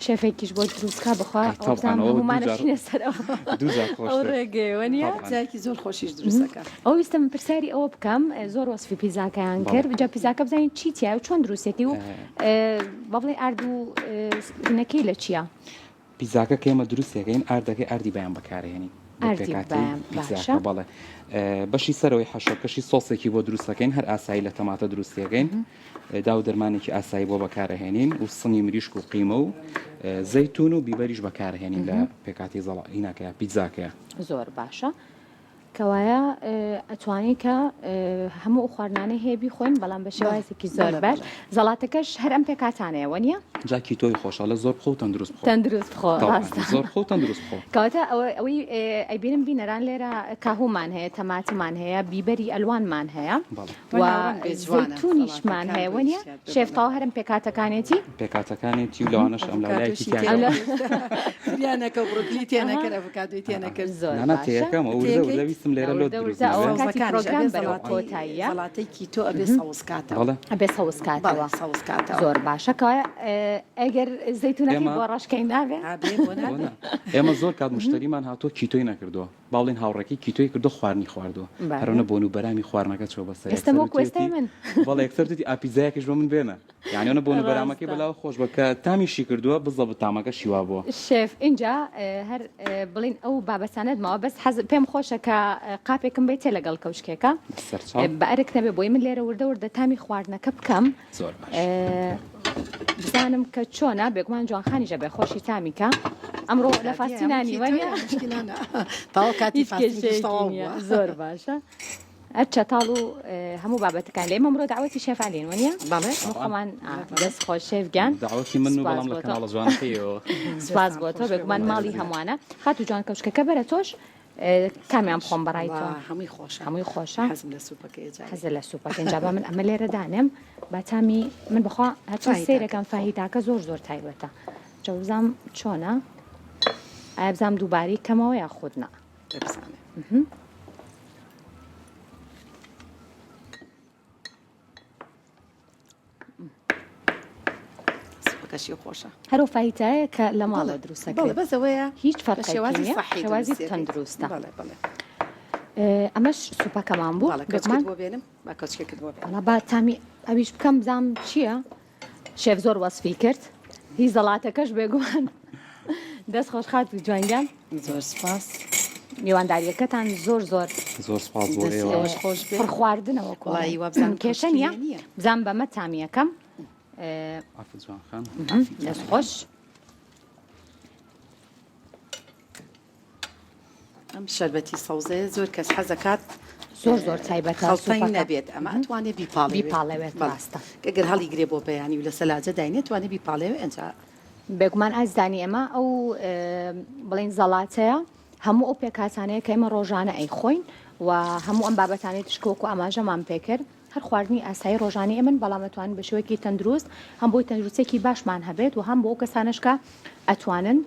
شێفێکیش بۆت دروست کا بخوا ئەی تەبعەن ئەوبزانم ئەوە هەموومان دووجار ئەچینە سەر ئەو دووجار ئەو خۆشتر ڕێگەیەوە نییە؟ تەبعەن. پیتزایەکی زۆر خۆشیش دروست ئەکا. ئەوە ویستم پرسیاری ئەوە بکەم زۆر وەسفی پیتزاکەیان بەڵێ. کرد جا پیتزاکە بزانین چی تیایە و چۆن دروستێتی و با بڵێین ئارد و هینەکەی لە چییە؟ پیتزاکە کە ئێمە دروستێکەین ئاردەکەی ئاردی بەیان بەکارهێنین بۆ ئاردی پێکهاتەی بەیان باشە. پیتزاکە بەڵێ بەشی سەرەوەی حەشۆکەشی سۆسێکی بۆ دروستەکەین هەر ئاسایی لە تەماتە دروستیەکەین داو دەرمانێکی ئاسایی بۆ بەکارئەهێنین و سنگی مریشک و قیمە و زەیتون و بیبەریش بەکارئەهێنین لە پێکهاتەی زەڵا هیناکەیا پیتزاکەیا. زۆر باشە کەوایە ئەتوانین کە هەموو ئەو خواردنانەی هەیە بیخۆین بەڵام بە شێوازێکی زۆر باش زەڵاتەکەش هەر ئەم پێکهاتانەیە وەنیە؟ جا keto ی خۆشە ئەڵێ زۆر بخۆ و تەندروست بخۆ. تەندروست بخۆ ڕاستە. زۆر بخۆ و تەندروست بخۆ. کەواتە ئەوەی ئەیبینم بینەران لێرە کاهومان هەیە تەماتەمان هەیە بیبەری ئەلوانمان هەیە و زەیتونیشمان هەیە وەنیە شێف تەواو هەرم پێکهاتەکانێتی؟ پێکهاتەکانێتی و لەوانەش ئەم لەولایەکی تیا فریانەکە و بڕۆکلی تێنەکرد ئەڤۆکادۆی تێنەکرد زۆر نانا باشە تێیەکەم ئەو وردە وردە ویستم لێرە لۆت دروست وردە ئەوە نەبێ. کاتی سەوزەکانیش پرۆگرام ئەبێ بەرەو زەڵاتەی کۆتاییە زەڵاتەی keto ئەبێ سەوز کاتەوە بەڵێ ئەبێ سەوز بەڵێ کاتەوە سەوز کاتەوە زۆر باشە کەوایە ئەگەر زەیتونەکەی ئێمە بۆ ڕەشکەین نابێ؟ ئابێ بۆ بۆ نابێ نا ئێمە زۆر کات مشتەریمان هاتووە keto ی نەکردووە با بڵێین هاوڕێکەی keto ی کردووە خواردنی خواردووە بەڵێ هەرەونە بۆن و بەرامی خواردنەکە چووە بەسەر ئێستا یەکسەر وەکو ئێستای وتویەتی من بەڵێ یەکسەر وتویەتی ئا پیتزایەکیش بۆ من بێنە یانی ئەونە بۆن و بەرامەکەی ڕاستە بەلاوە خۆش بووە کە تامیشی کردووە بزەبت تامەکەشی وا بووە. شێف ئینجا هەر بڵین ئەو بابەتانەت ماوە بەس حەز پێم خۆشە کە قاپێکم بەیتێ لەگەڵ کەوشکێکە سەرچاو. بە ئەرک نەبێ بۆی من لێرە وردە وردە تامی خواردنەکە بکەم زۆر باش. بزانم کە چۆنە بێگومان جوانخانیش ئەبێ خۆشی تامی کە ئەمڕۆ لە فاستینا نی وەنیە؟ تەواو کاتی هیچ فاستینیش کێشەیەکی تەواو نییە بووە. زۆر باشە هەر چەتاڵ و هەموو بابەتەکان لە ئێمە ئەمڕۆ دەعوەتی شێف عەلین وەنیە؟ بەڵێ. هەموو خۆمان دەست خۆش شێف گیان دەعوەتی من و سپاس بەڵام لە بۆ تۆ کەناڵە جوانەکەیەوە. سپاس دەستان بۆ تۆ خۆش بێ بێگومان وەڵا. ماڵی هەمووانە خاتوو جوان کەوچکەکە بەرە تۆش کامیان بخۆم بەڕای تۆ؟ وەڵا هەمووی خۆشە. هەمووی خۆشە؟ حەزم لە سوپەکەیە جارێ. حەزت لە سوپەکە ئینجا با من ئەمە لێرە دانێم با تامی من بەخوا هەرچەند فاهیتاکە سەیرەکەم بخۆ. فاهیتاکە زۆر زۆر تایبەتە جا بزانم چۆنە ئایا بزانم دووبارەی کەمەوە یاخود نا. دە بزانێ. سوپەکەشی خۆشە. هەر ئەو فاهیتایە کە لە ماڵەوە دروست بەڵێ ئەکرێت بەس ئەوەیە هیچ بە فەرقێکی شێوازی نییە سەحی شێوازی دروستی ئەکەیت. تەندروستە. بەڵێ بەڵێ. ئەمەش سوپەکەمان بوو بەڵێ بێگومان کەوچکت بۆ بێنم با کەوچکێکت بۆ بێنم. وەڵا با تامی ئەویش بکەم بزانم چییە شێف زۆر وەسفی کرد هی زەڵاتەکەش بێگومان دەست خۆش خاتوو جوان گیان. زۆر سپاس. میوانداریەکەتان زۆر زۆر زۆر سپاس بۆ دەستی ئێوە. ئێوەش خۆش بێ. پڕ خواردنەوە وەڵایی وابزانم کێشە کەوچکی نییە لێ نییە. بزانم بەمە تامیەکەم. عەفو جوان خان. دەست خۆش. ئەم شەربەتی سەوزەیە زۆر کەس حەزەکات زۆر زۆر تایبەتە خەڵتەی سوپەکە. نەبێت ئەمە ئەتوانێ بیپاڵێوێت بیپاڵێوێت بەڵێ. ڕاستە. ئەگەر هەڵی گرێ بۆ بەیانی و لە سەلاجە داینێ توانێ بیپاڵێوێ ئەنجا بێگومان ئازیزانی ئێمە ئەو بڵێین زەڵاتەیە هەموو ئەو پێکهاتانەیە کە ئێمە ڕۆژانە ئەیخۆین و هەموو ئەم بابەتانەی تشکە وەکو ئاماژەمان پێکرد هەر خواردنی ئاسایی ڕۆژانەی ئێمەن بەڵام ئەتوانن بە شێوەیەکی تەندروست هەم بۆی تەندروستێکی باشمان هەبێت و هەم بۆ ئەو کەسانەش کە ئەتوانن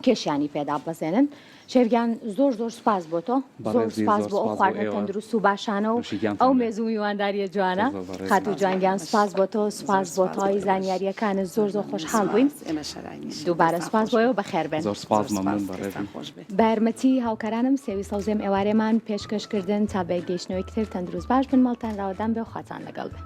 کێشیانی پێداببەزێنن. شێف گیان زۆر زۆر سوپاس بۆ تۆ زۆر بەڕێزی سوپاس زۆر بۆ ئەو سوپاس بۆ خواردنە ئێوە تەندروست و باشانە و نوشی گیانتان ئەو بێ مێز و میوانداریە جوانە زۆر زۆر بەڕێزی خاتوو جوان گیان سوپاس سوپاس بۆ تۆ زۆر سوپاس بۆ سوپاس بۆ تەواوی ئێوەش زانیاریەکانت زۆر زۆر زۆر مەمنون خۆشحاڵ بووین سوپاس ئێمە شەرانیشین دووبارە دەستان سوپاس خۆش بۆ بێ ئێوە بەخێر بێن زۆر سوپاس زۆر مەمنون سوپاس دەستان بەڕێزی. خۆش بێ. بە یارمەتی هاوکارانم سێوی سەوزێم ئێوارێمان پێشکەش کردن تا بە یەکگەیشتنەوەیەکی تر تەندروست باش بن ماڵتان راوەدان بێ و خواتان لەگەڵ بێ.